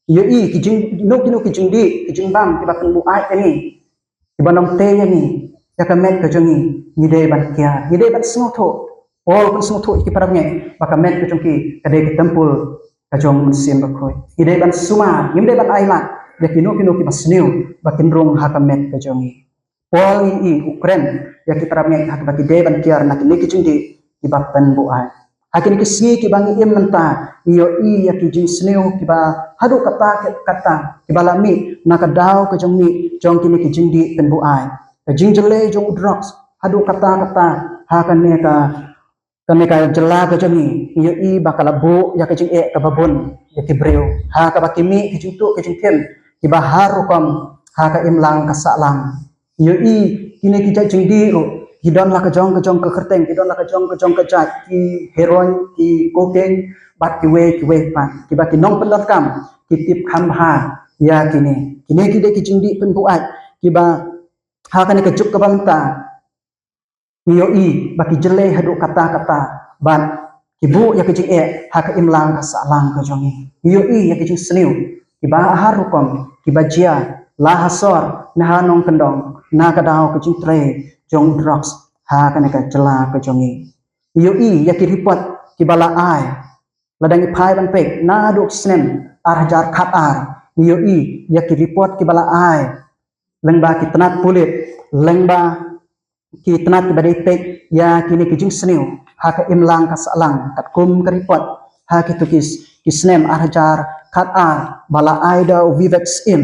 Ngi ïohi ki jing, kino kino ki jingdih, ki jingbam kiba pynbuaid ïa ngi, kiba nongtei ïa ngi, ïa ka met ka jong ngi, ngi dei ban kiar, ngi dei ban sngewthuh. Paul u pynsngewthuh ïa ki para bangeit ba ka met ka jong ki ka dei ka templ ka jong u Mynsiem Bakhuid. Ngi dei ban sumar, ngim dei ban ailad ïa kino kino kiba sniew ba kin rung ha ka met ka jong ngi. Paul, ngi i u kren ïa ki para bangeit ha kaba ki dei ban kiar na kine ki jingdih kiba pynbuaid. Ha kine ki sngi kiba ngi im mynta, ngi ïohi ïa ki jingsniew kiba haduh katta katta kiba la mih na ka daw ka jong mih jong kine ki jingdih pynbuaid. Ka jingjyllei jong u drugs haduh katta katta ha kane ka, kane ka jylla ka jong ngi. Ngi ïohi ba ka la buh ïa ka jingeh kaba bun ïa ki briew ha kaba ki mih ki jingtuh ki jingtim kiba har rukom ha ka imlang ka sahlang. Ngi ïohi kine ki jait jingdih ruh ki don la ka jong ka jong ka kyrteng, ki don la ka jong ka jong ka jait, ki heroin, ki cocaine bad kiwei kiwei pat, kiba ki nongpyndonkam ki tip kham bha ïa kine. Kine ki dei ki jingdih pynbuaid kiba ha kane ka juk kaba mynta ngi ïohi ba ki jyllei haduh katta katta bad ki buh ïa ka jingeh ha ka imlang ka sahlang ka jong ngi. Ngi ïohi ïa ki jingsniew kiba ha rukom kiba jia la ha sor ne ha nongkyndong na ka daw ka jingtrei jong u drugs ha kane ka jylla ka jong ngi. Ngi ïohi ïa ki report kiba la ai, lada ngi phai ban peit naduh ki snem ar hajar khatar, ngi ïohi ïa ki report kiba la ai lyngba ki tnat pulit, lyngba ki tnat kiba dei peit ïa kine ki jingsniew ha ka imlang ka sahlang, katkum ka report ha kito ki, ki snem ar hajar khatar ba la ai da u Vivek Syiem,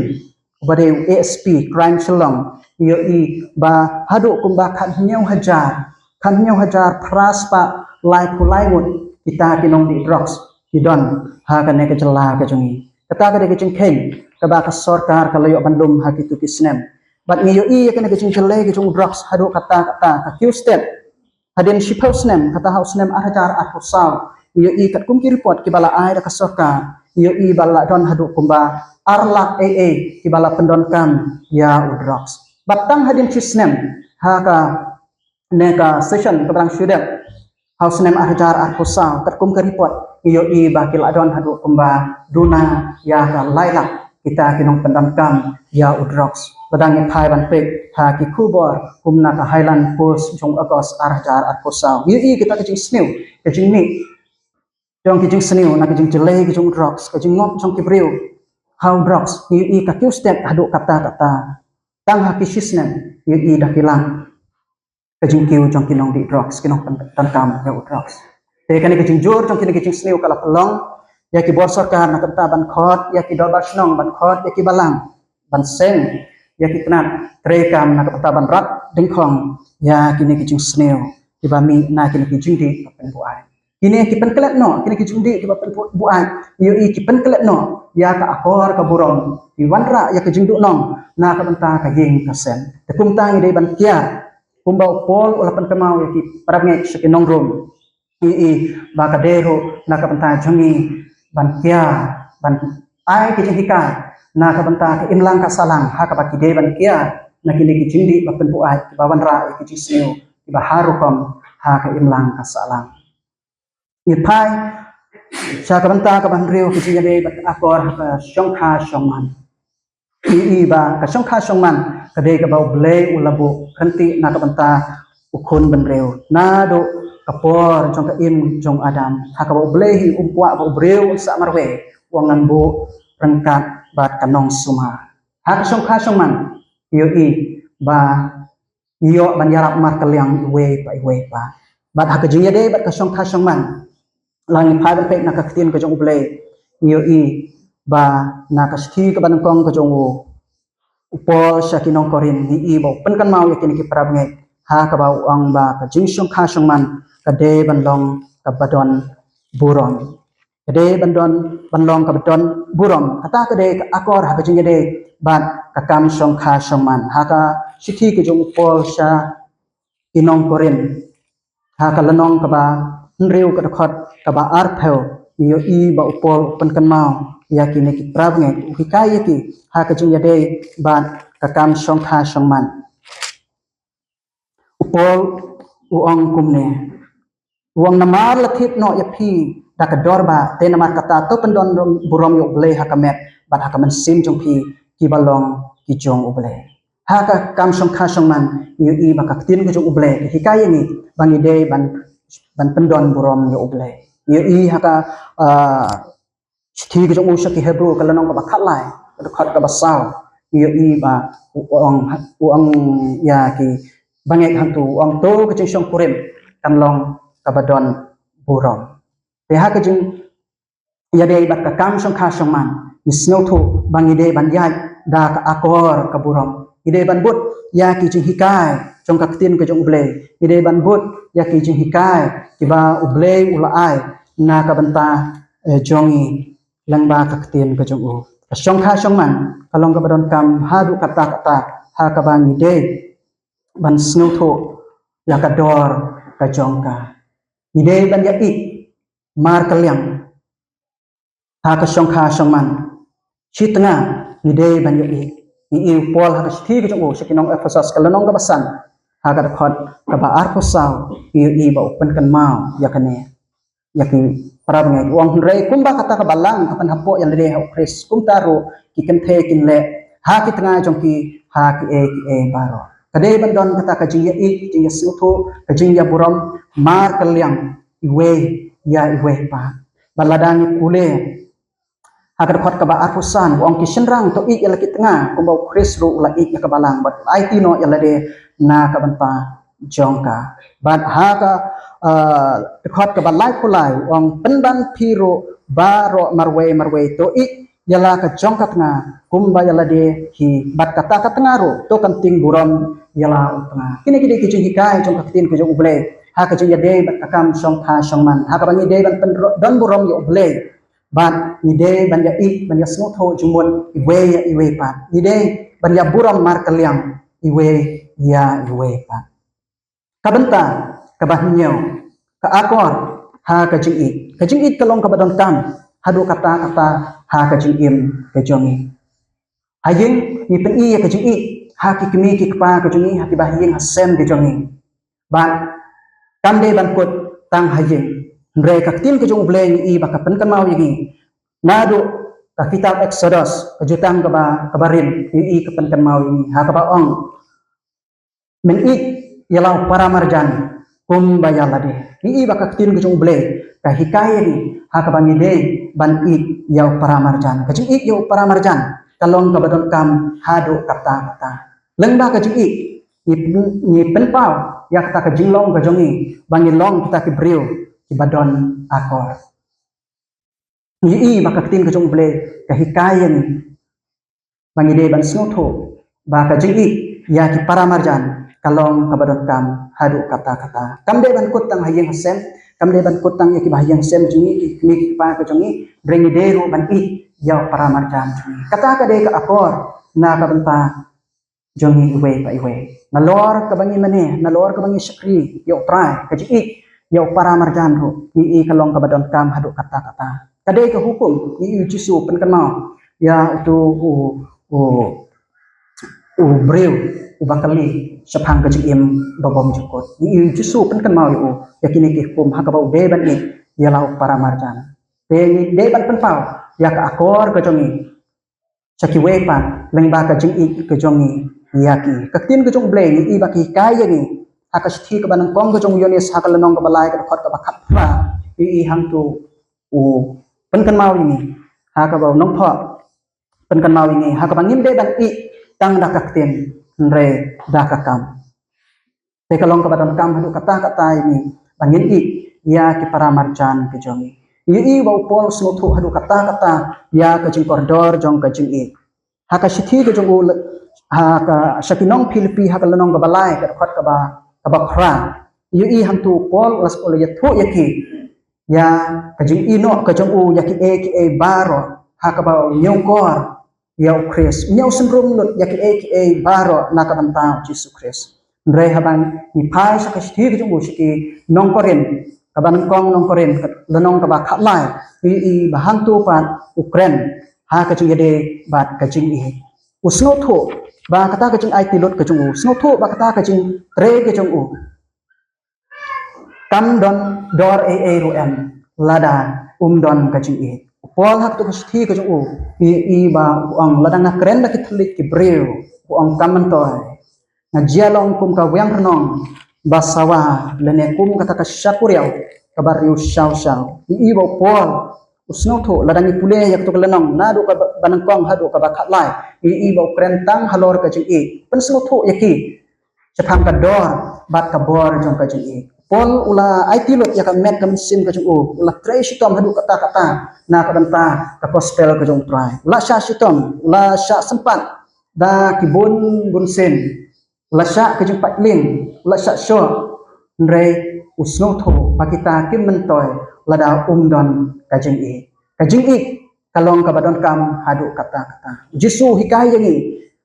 uba dei u A S P Crime Shillong. Ngi ïohi ba haduh kumba khathynñiew hajar, khathynñiew hajar phra spah laiphew lai ngut kita ki nongdih drugs ki don ha kane ka jylla ka jong ngi. Kata ka dei ka jingkheiñ kaba ka sorkar ka la ïoh ban lum ha kito ki snem. Bad ngi ïohi ïa kane ka jingkylli ka jong u drugs haduh katta katta, ka kiew stet hadien shiphew snem, kata ha u snem ar hajar arphew saw, ngi ïohi katkum ki report kiba la ai da ka sorkar, ngi ïohi ba la don haduh kumba ar lak ei ei kiba la pyndonkam ïa u drugs. Bad tang hadien shi snem, ha kane ka session kaba dang shu dep ha u snem ar hajar arphew saw, katkum ka report, ngi ïohi ba ki la don haduh kumba duna ïa ka lai lak kita ki nongpyndonkam ïa u drugs. Lada ngi phai ban peit ha ki khubor kum na ka Highland Post jong August ar hajar arphew saw, ngi ïohi kita ki jingsniew, ki jingmih jong ki jingsniew na ki jingkylli ki jong u drugs, ka jingngop jong ki briew ha u drugs, ngi ïohi ka kiew stet haduh katta katta. Tang ha ki shi snem ngi ïohi da ki lak ka jingkiew jong ki nongdih drugs, ki nongpyndonkam ïa u drugs. Te kane ka jingjur jong kine ki jingsniew ka la pynlong ïa ki bor sorkar na ka bynta ban khot ïa ki dorbar shnong, ban khot ïa ki balang, ban seng ïa ki tnat treikam na ka bynta ban rat dyngkhong ïa kine ki jingsniew kiba mih na kine ki jingdih ba pynbuaid. Kine ki pynklet noh, kine ki jingdih kiba pynbuaid, ngi ïohi ki pynklet noh ïa ka akor ka burom, ki wanrah ïa ka jingduhnong na ka bynta ka ïing ka sem. Te kumta ngi dei ban kiar kumba u Paul u la pynkynmaw ïa ki parabangeit sha ki nong Rom. Ngi ïohi ba ka dei ruh na ka bynta jong ngi ban kiar, ban ai ki jinghikai na ka bynta ka imlang ka sahlang, ha kaba ki dei ban kiar na kine ki jingdih ba pynbuaid kiba wanrah ïa ki jingsniew kiba ha rukom ha ka imlang ka sahlang. Ngi phai sha ka bynta kaba hynriew, ka jingïadei bad ka akor ha ka shongkha shongman. Ngi ïohi ba ka shongkha shongman ka dei kaba U Blei u la buh ryntih na ka bynta u khun bynriew, naduh ka por jong ka im jong u Adam, ha kaba U Blei hi um kwah ba u briew un sah marwei, u ong ngan buh ryngkat bad ka nongsumar. Ha ka shongkha shongman ngi ïohi ba ngi ïoh ban ïarap markylliang iwei pa iwei pa. Bad ha ka jingïadei bad ka shongkha shongman, lada ngi phai ban peit na ka ktien ka jong U Blei, ngi ïohi ba na ka shithi kaba nyngkong ka jong u, u Paul sha ki nong Korinth, ngi ïohi ba u pynkynmaw ïa kine ki parabangeit ha kaba u ong ba ka jingshongkha shongman ka dei ban long kaba don burom. Ka dei ban don, ban long kaba don burom. Kata ka dei ka akor ha ka jingïadei bad ka kam shongkha shongman. Ha ka shithi ka jong u Paul sha ki nong Korinth, ha ka lynnong kaba hynriew, ka dkhot kaba arphew, ngi ïohi ba u Paul u pynkynmaw ïa kine ki parabangeit, u hikai ïa ki ha ka jingïadei bad ka kam shongkha shongman. U Paul u ong kumne, u ong, namar la thied noh ïa phi da ka dor bah, te namar kata to pyndon burom ïa U Blei ha ka met bad ha ka mynsiem jong phi, kiba long ki jong U Blei. Ha ka kam shongkha shongman ngi ïohi ba ka ktien ka jong U Blei ka hikai ïa ngi ba ngi dei ban, ban pyndon burom ïa U Blei. Ngi ïohi ha ka, ah, shithi ka jong u sha ki Hebru, ka lynnong kaba khatlai, ka dkhot kaba saw, ngi ïohi ba u ong, u ong ïa ki bangeit hangtu, u ong, to ka jingshongkurim kan long kaba don burom. Te ha ka jingïadei bad ka kam shongkha shongman, ngi sngewthuh ba ngi dei ban ïaid da ka akor ka burom. Ngi dei ban bud ïa ki jinghikai jong ka ktien ka jong U Blei. Ngi dei ban bud ïa ki jinghikai kiba U Blei u la ai na ka bynta, eh, jong ngi lyngba ka ktien ka jong u. Ka shongkha shongman ka long kaba donkam haduh katta katta, ha kaba ngi dei ban sngewthuh ïa ka dor ka jong ka. Ngi dei ban ïa ïeit markylliang ha ka shongkha shongman. Shi tnga ngi dei ban ïa ïeit. Ngi ïohi u Paul ha ka shithi ka jong u sha ki nong Ephesos, ka lynnong kaba san, ha ka dkhot kaba arphew saw, ngi ïohi ba u pynkynmaw ïa kane. ïa ki para bangeit. U ong, hynrei kumba kata ka balang ka pynhapoh ïa lade ha u Khrist, kumta ruh ki kynthei kin leh ha ki tnga jong ki ha kiei kiei baroh. Ka dei ban don kata ka jingïaid, jingïasngewthuh, ka jingïaburom markylliang iwei ïa iwei pat. Bad lada ngi pule ha ka dkhot kaba arphew san, u ong, ki shynrang to ïeit ïa la ki tnga kumba u Khrist ruh u la ïeit ïa ka balang bad u aiti noh ïa lade na ka bynta jong ka. Bad ha ka, ah, dkhot kaba laiphew lai, u ong, pynban phi ruh baroh marwei marwei to ïeit ïa la ka jong ka tnga kumba ïa lade hi, bad kata ka tnga ruh to kan tieng burom ïa la u tnga. Kine ki dei ki jinghikai jong ka ktien ka jong U Blei ha ka jingïadei bad ka kam shongkha shongman, ha kaba ngi dei ban pyndon burom ïa U Blei. Bad ngi dei ban ïaid, ban ïasngewthuh jingmut iwei ïa iwei pat. Ngi dei ban ïaburom markylliang iwei ïa iwei pat. Ka bynta kaba hynñiew, ka akor ha ka jingïeit. Ka jingïeit ka long kaba donkam haduh katta katta ha ka jingim ka jong ngi. Ha ïing ngi pyni ïa ka jingïeit ha ki kmie ki kpa ka jong ngi, ha kiba ha ïing ha sem ka jong ngi. Bad kam dei ban kut tang ha ïing, hynrei ka ktien ka jong U Blei ngi i ba ka pynkynmaw ïa ngi naduh ka kitab Exodus, ka jutang kaba, kaba rim, ngi i ka pynkynmaw ïa ngi ha kaba ong, men ïeit ïa la u para marjan kumba ïa lade. Ngi i ba ka ktien ka jong U Blei ka hikai ïa ngi ha kaba ngi dei ban ïeit ïa u para marjan. Ka jingïeit ïa u para marjan ka long kaba donkam haduh katta katta. Lyngba ka jingïeit ngi, ngi pynpaw ïa kata ka jinglong ka jong ngi ba ngi long kita ki briew kiba don akor. Ngi i ba ka ktien ka jong U Blei ka hikai ïa ngi ba ngi dei ban sngewthuh ba ka jingïeit ïa ki para marjan ka long kaba donkam haduh katta katta. Kam dei ban kut tang ha ïing ha sem, kam dei ban kut tang ïa kiba ha ïing ha sem jong ngi, ki kmie ki kpa ka jong ngi, hynrei ngi dei ruh ban ïeit ïa u para marjan jong ngi. Kata ka dei ka akor na ka bynta jong ngi iwei pa iwei. Nalor kaba ngi mane, nalor kaba ngi shakri ïa U Trai, ka jingïeit ïa u para marjan ruh ngi i ka long kaba donkam haduh katta katta. Ka dei ka hukum ngi i U Jisu pynkynmaw ïa uto u, u, u briew uba kali shaphang ka jingim ba bymjukut. Ngi i U Jisu pynkynmaw ïa u ïa kine ki hukum ha kaba u dei ban ïeit ïa la u para marjan. Te ngi dei ban pynpaw ïa ka akor ka jong ngi sha kiwei pat lyngba ka jingïeit ka jong ngi ïa ki. Ka ktien ka jong U Blei ngi i ba ka hikai ïa ngi ha ka shithi kaba nyngkong ka jong u Ïoannis ha ka lynnong kaba lai, ka dkhot kaba khatphra, ngi i hangto u pynkynmaw ïa ngi ha kaba u nongpop pynkynmaw ïa ngi ha kaba ngim dei ban ïeit tang da ka ktien, hynrei da ka kam. Te ka long kaba donkam haduh katta katta ïa ngi ba ngin ïeit ïa ki para marjan ki jong ngi. Ngi i ba u Paul u sngewthuh haduh katta katta ïa ka jingkordor jong ka jingïeit. Ha ka shithi ka jong u, ha ka sha ki nong Philippi ha ka lynnong kaba lai, ka dkhot kaba, kaba phra, ngi i hangto u Paul u la, u la ïathuh ïa ki ïa ka jingïehnoh ka jong u ïa kiei kiei baroh ha kaba u ñiewkor ïa u Khrist, u ñiewsynrum lut ïa kiei kiei baroh na ka bynta u Jisu Khrist. Hynrei haba ngi phai sha ka shithi ka jong u sha ki nong Korinth, kaba nyngkong nong Korinth, ka lynnong kaba khatlai, ngi i ba hangto pat u kren ha ka jingïadei bad ka jingïeit. U sngewthuh ba kata ka jingaiti lut ka jong u, u sngewthuh ba kata ka jingtrei ka jong u kam don dor ei ei ruh em lada um don ka jingïeit. U Paul ha kato ka shithi ka jong u, ngi i ba u ong, lada nga kren da ki thylliej ki briew, u ong, kam myntoi. Nga jia long kum ka wiang rnong ba sawa, lane kum kata ka shakuriaw kaba riewshaw shaw shaw. Ngi i ba u Paul u sngewthuh, lada ngi pule ïa kato ka lynnong naduh kaba nyngkong haduh kaba khatlai, ngi i ba u kren tang halor ka jingïeit, pynsngewthuh ïa ki shaphang ka dor bad ka bor jong ka jingïeit. Paul u la aiti lut ïa ka met ka mynsiem ka jong u, u la trei shitom haduh katta katta na ka bynta ka gospel ka jong u Trai. U la shah shitom, u la shah sympat da ki bun bun sien, u la shah ka jingpait lieng, u la shah shoh, hynrei u sngewthuh ba kita kim myntoi lada um don ka jingïeit. Ka jingïeit ka long kaba donkam haduh katta katta. U Jisu u hikai ïa ngi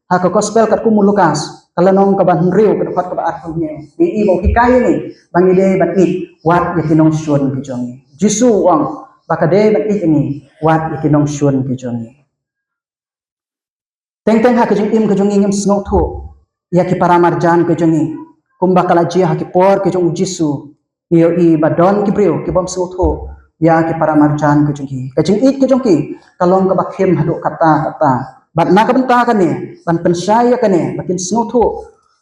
ha ka gospel katkum u Lukas, ka lynnong kaba hynriew, ka dkhot kaba arphew hynñiew, ngi i ba u hikai ïa ngi ba ngi dei ban ïeit wat ïa ki nongshun ki jong ngi. U Jisu u ong ba ka dei ban ïeit ïa ngi wat ïa ki nongshun ki jong ngi. Teng teng ha ka jingim ka jong ngi ngim sngewthuh ïa ki para marjan ka jong ngi kumba ka la jia ha ki por ka jong u Jisu. Ngi ïohi ba don ki briew ki bym sngewthuh ïa ki para marjan ka jong ki. Ka jingïeit ka jong ki ka long kaba khim haduh katta katta. Bad na ka bynta kane, ban pynshai ïa kane, ba kin sngewthuh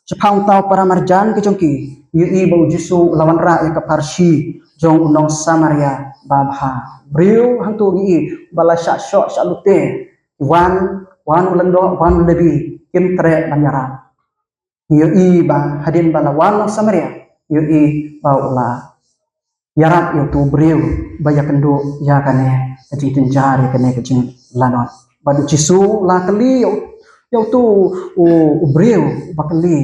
shaphang uta u para marjan ka jong ki, ngi ïohi ba u Jisu u la wanrah ïa ka pharshi jong u nong Samaria babha. Briew hangto ngi ïohi ba la shah shoh shah lute, wan, wan u lyngdoh, wan u lebi, kim treh ban ïarap. Ngi ïohi ba hadien ba la wan u nong Samaria, ngi ïohi ba u la ïarap ïa uto u briew ba ïakynduh ïa kane ka jingjynjar, ïa kane ka jinglanot. Bad u Jisu u la kylli ïa u, ïa uto u, u briew ba kylli,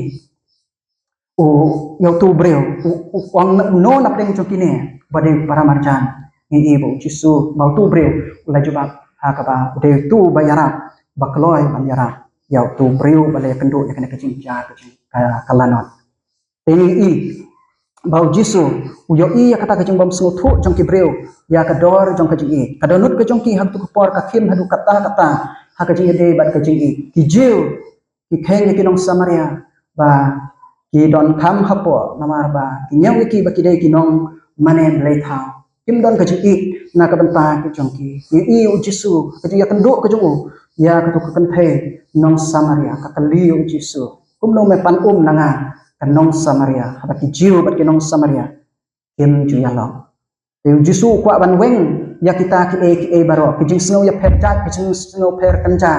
u, ïa uto u briew, u, u ong, uno na pdeng jong kine ba dei para marjan? Ngi ïohi ba u Jisu, ba uto u briew u la jubab ha kaba u dei uto ba ïarap, ba kloi ban ïarap ïa uto u briew ba la ïakynduh ïa kane ka jingjynjar, ka jing, ka, ka lanot. Te ngi ïohi ba u Jisu u ïohi ïa kata ka jingbym sngewthuh jong ki briew ïa ka dor jong ka jingïeit. Ka dohnud ka jong ki ha kato ka por ka khim haduh katta katta ha ka jingïadei bad ka jingïeit. Ki Jiw ki kheiñ ïa ki nong Samaria ba ki donkam hapoh, namar ba ki ñiew ïa ki ba ki dei ki nong mane blei thaw. Kim don ka jingïeit na ka bynta ka jong ki. Ngi ïohi u Jisu, ka jingïakynduh ka jong u ïa kato ka kynthei nong Samaria, ka kylli ïa u Jisu, kumno me pan um na nga, ka nong Samaria, haba ki Jiw bad ki nong Samaria kim ju ïalong. Te u Jisu u kwah ban weng ïa kita kiei kiei baroh, ki jingsngew ïapher jait, ki jingsngew pher kynja,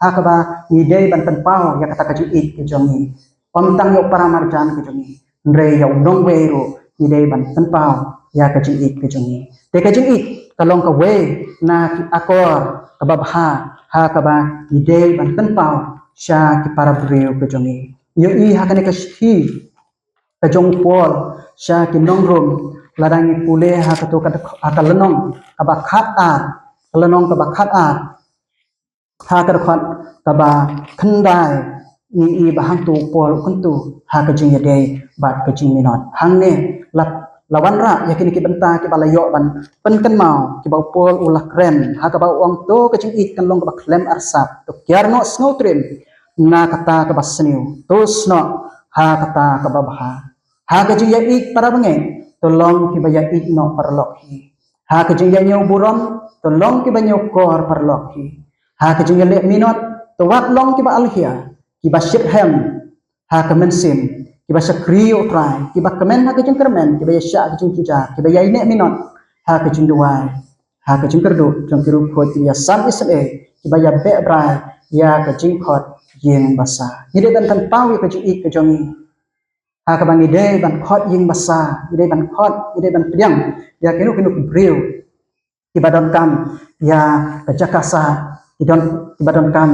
ha kaba ngi dei ban pynpaw ïa kata ka jingïeit ka jong ngi. Ym tang ïa u para marjan ka jong ngi, hynrei ïa u nongwei ruh ngi dei ban pynpaw ïa ka jingïeit ka jong ngi. Te ka jingïeit ka long kawei na ki akor kaba bha ha kaba ngi dei ban pynpaw sha ki para briew ka jong ngi. Ngi ïohi ha kane ka shithi ka jong u Paul sha ki nong Rom, lada ngi pule ha kato ka, ha ka lynnong kaba khat ar, ka lynnong kaba khat ar, ha ka dkhot kaba khyndai, ngi ïohi ba hangto u Paul u kyntu ha ka jingïadei bad ka jingminot. Hangne la, la wanrah ïa kine ki bynta kiba la ïoh ban pynkynmaw, kiba u Paul u la kren, ha kaba u ong, to ka jingïeit kan long kaba khlem arsap, to kiar noh sngewtriem na kata kaba sniew, to snoh ha kata kaba bha. Ha ka jingïaieit para bangeit, to long kiba ïaieit noh paralok hi. Ha ka jingïañiew burom, to long kiba ñiewkor paralok hi. Ha ka jingïaleh minot, to wat long kiba alhia, kiba shitrhem ha ka mynsiem, kiba shakri ïa U Trai, kiba kmen ha ka jingkyrmen, kiba ïaishah ha ka jingjynjar, kiba ïaineh minot ha ka jingduwai, ha ka jingkyrduh jong ki riewkhuid, kiba ïasam isynei, kiba ïabeh brai ïa ka jingkhot ïing basa. Ngi dei ban pynpaw ïa ka jingïeit ka jong ngi ha kaba ngi dei ban khot ïing basa, ngi dei ban khot, ngi dei ban pdiang ïa kino kino ki briew kiba donkam ïa ka jaka sah, ki don, kiba donkam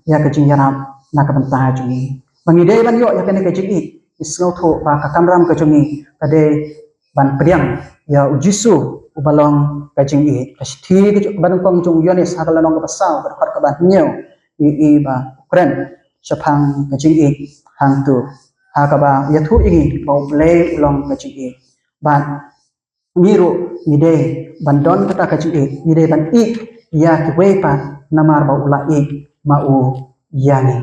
ïa ka jingïarap na ka bynta jong ngi. Ba ngi dei ban ïoh ïa kane ka jingïeit, ngi sngewthuh ba ka kamram ka jong ngi ka dei ban pdiang ïa U Jisu uba long ka jingïeit. Ka shithi kaba nyngkong jong u Ïoannis, ha ka lynnong kaba saw, ka dkhot kaba hynñiew, ngi ïohi ba u kren shaphang ka jingïeit hangto, ha kaba u ïathuh ïa ngi ba U Blei u long ka jingïeit. Bad ngi ruh ngi dei ban don kata ka jingïeit, ngi dei ban ïeit ïa kiwei pat namar ba u la ïeit ma u ïa ngi.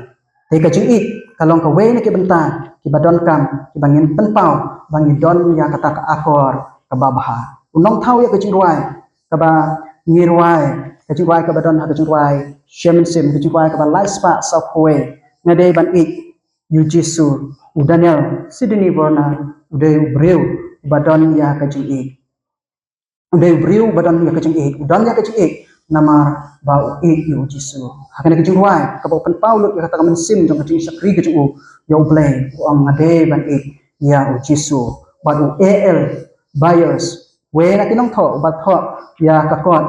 Te ka jingïeit ka long kawei na ki bynta kiba donkam, kiba ngin pynpaw ba ngi don ïa kata ka akor kaba bha. U nongthaw ïa ka jingrwai kaba ngi rwai, ka jingrwai kaba don ha ka jingrwai Shem Mynsiem, ka jingrwai kaba lai spah saw phew wei, Nga dei ban ïeit ïa U Jisu. U Daniel Sidney Warner u dei u briew uba don ïa ka jingïeit. U dei u briew uba don ïa ka jingïeit. U don ïa ka jingïeit namar ba u ïeit ïa U Jisu. Ha kane ka jingrwai kaba u pynpaw lut ïa kata ka mynsiem jong ka jingshakri ka jong u ïa U Blei, u ong, Nga dei ban ïeit ïa U Jisu. Bad u A L Byers, uwei na ki nongthoh uba thoh ïa ka kot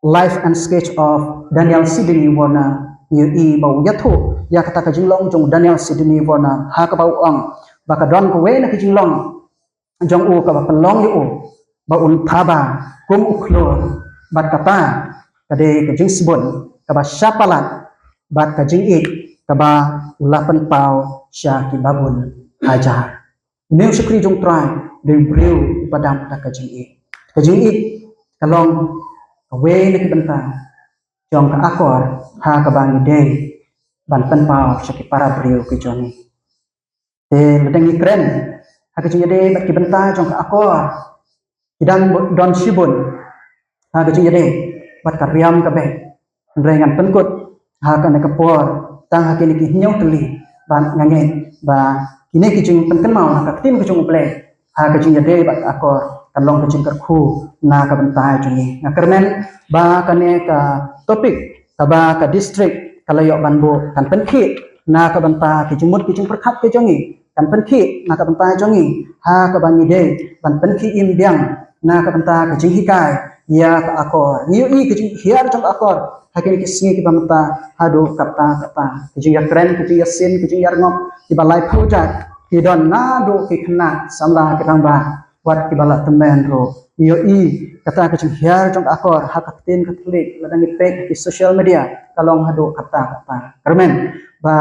Life and Sketch of Daniel Sidney Warner, ngi ïohi ba u ïathuh ïa kata ka jinglong jong u Daniel Sidney Warner ha kaba u ong ba ka don kawei na ka jinglong jong u kaba pynlong ïa u ba un thaba kum u khlur, bad kata ka dei ka jingsbun kaba shah palat bad ka jingïeit kaba u la pynpaw sha kiba bun hajar. Une u shakri jong U Trai u dei u briew uba dap da ka jingïeit. Ka jingïeit ka long kawei na ki bynta jong ka akor ha kaba ngi dei ban pynpaw sha ki para briew ki jong ngi. Te lada ngi kren ha ka jingïadei bad ki bynta jong ka akor, Ki dang don shibun ha ka jingïadei bad ka riam ka beh. Hynrei ngan pynkut ha kane ka por tang ha kine ki hynñiew tylli, bad nga ngeit ba kine ki jingpynkynmaw ha ka ktien ka jong U Blei ha ka jingïadei bad ka akor kan long ka jingkyrkhu na ka bynta jong ngi. Nga kyrmen ba kane ka topic kaba ka district ka la ïoh ban buh kan pynkhih na ka bynta ki jingmut ki jingpyrkhat ki jong ngi, kan pynkhih na ka bynta jong ngi ha kaba ngi dei ban pynkhih im biang na ka bynta ka jinghikai ïa ka akor. Ngi ïohi ka jinghiar jong ka akor ha kine ki sngi kiba mynta haduh katta katta. Ki jingïakren, ki jingïasien, ki jingïarngop kiba laiphew jait ki don naduh ki khynnah samla ki rangbah wat kiba la tymmen ruh. Ngi ïohi kata ka jinghiar jong ka akor ha ka ktien Katholik, lada ngi peit ki social media ka long haduh katta katta. Kyrmen ba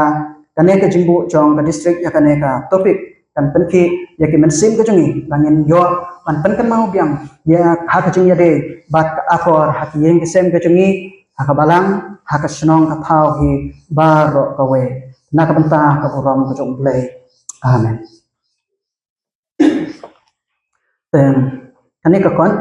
kane ka jingbuh jong ka district ïa kane ka topic kan pynkhih ïa ki mynsiem ka jong ngi ba ngin ïoh ban pynkynmaw biang ïa ha ka jingïadei bad ka akor ha ki ïing ki sem ka jong ngi, ha ka balang, ha ka shnong ka thaw hi baroh kawei, na ka bynta ka burom ka jong U Blei. Amen. Em, kane ka kon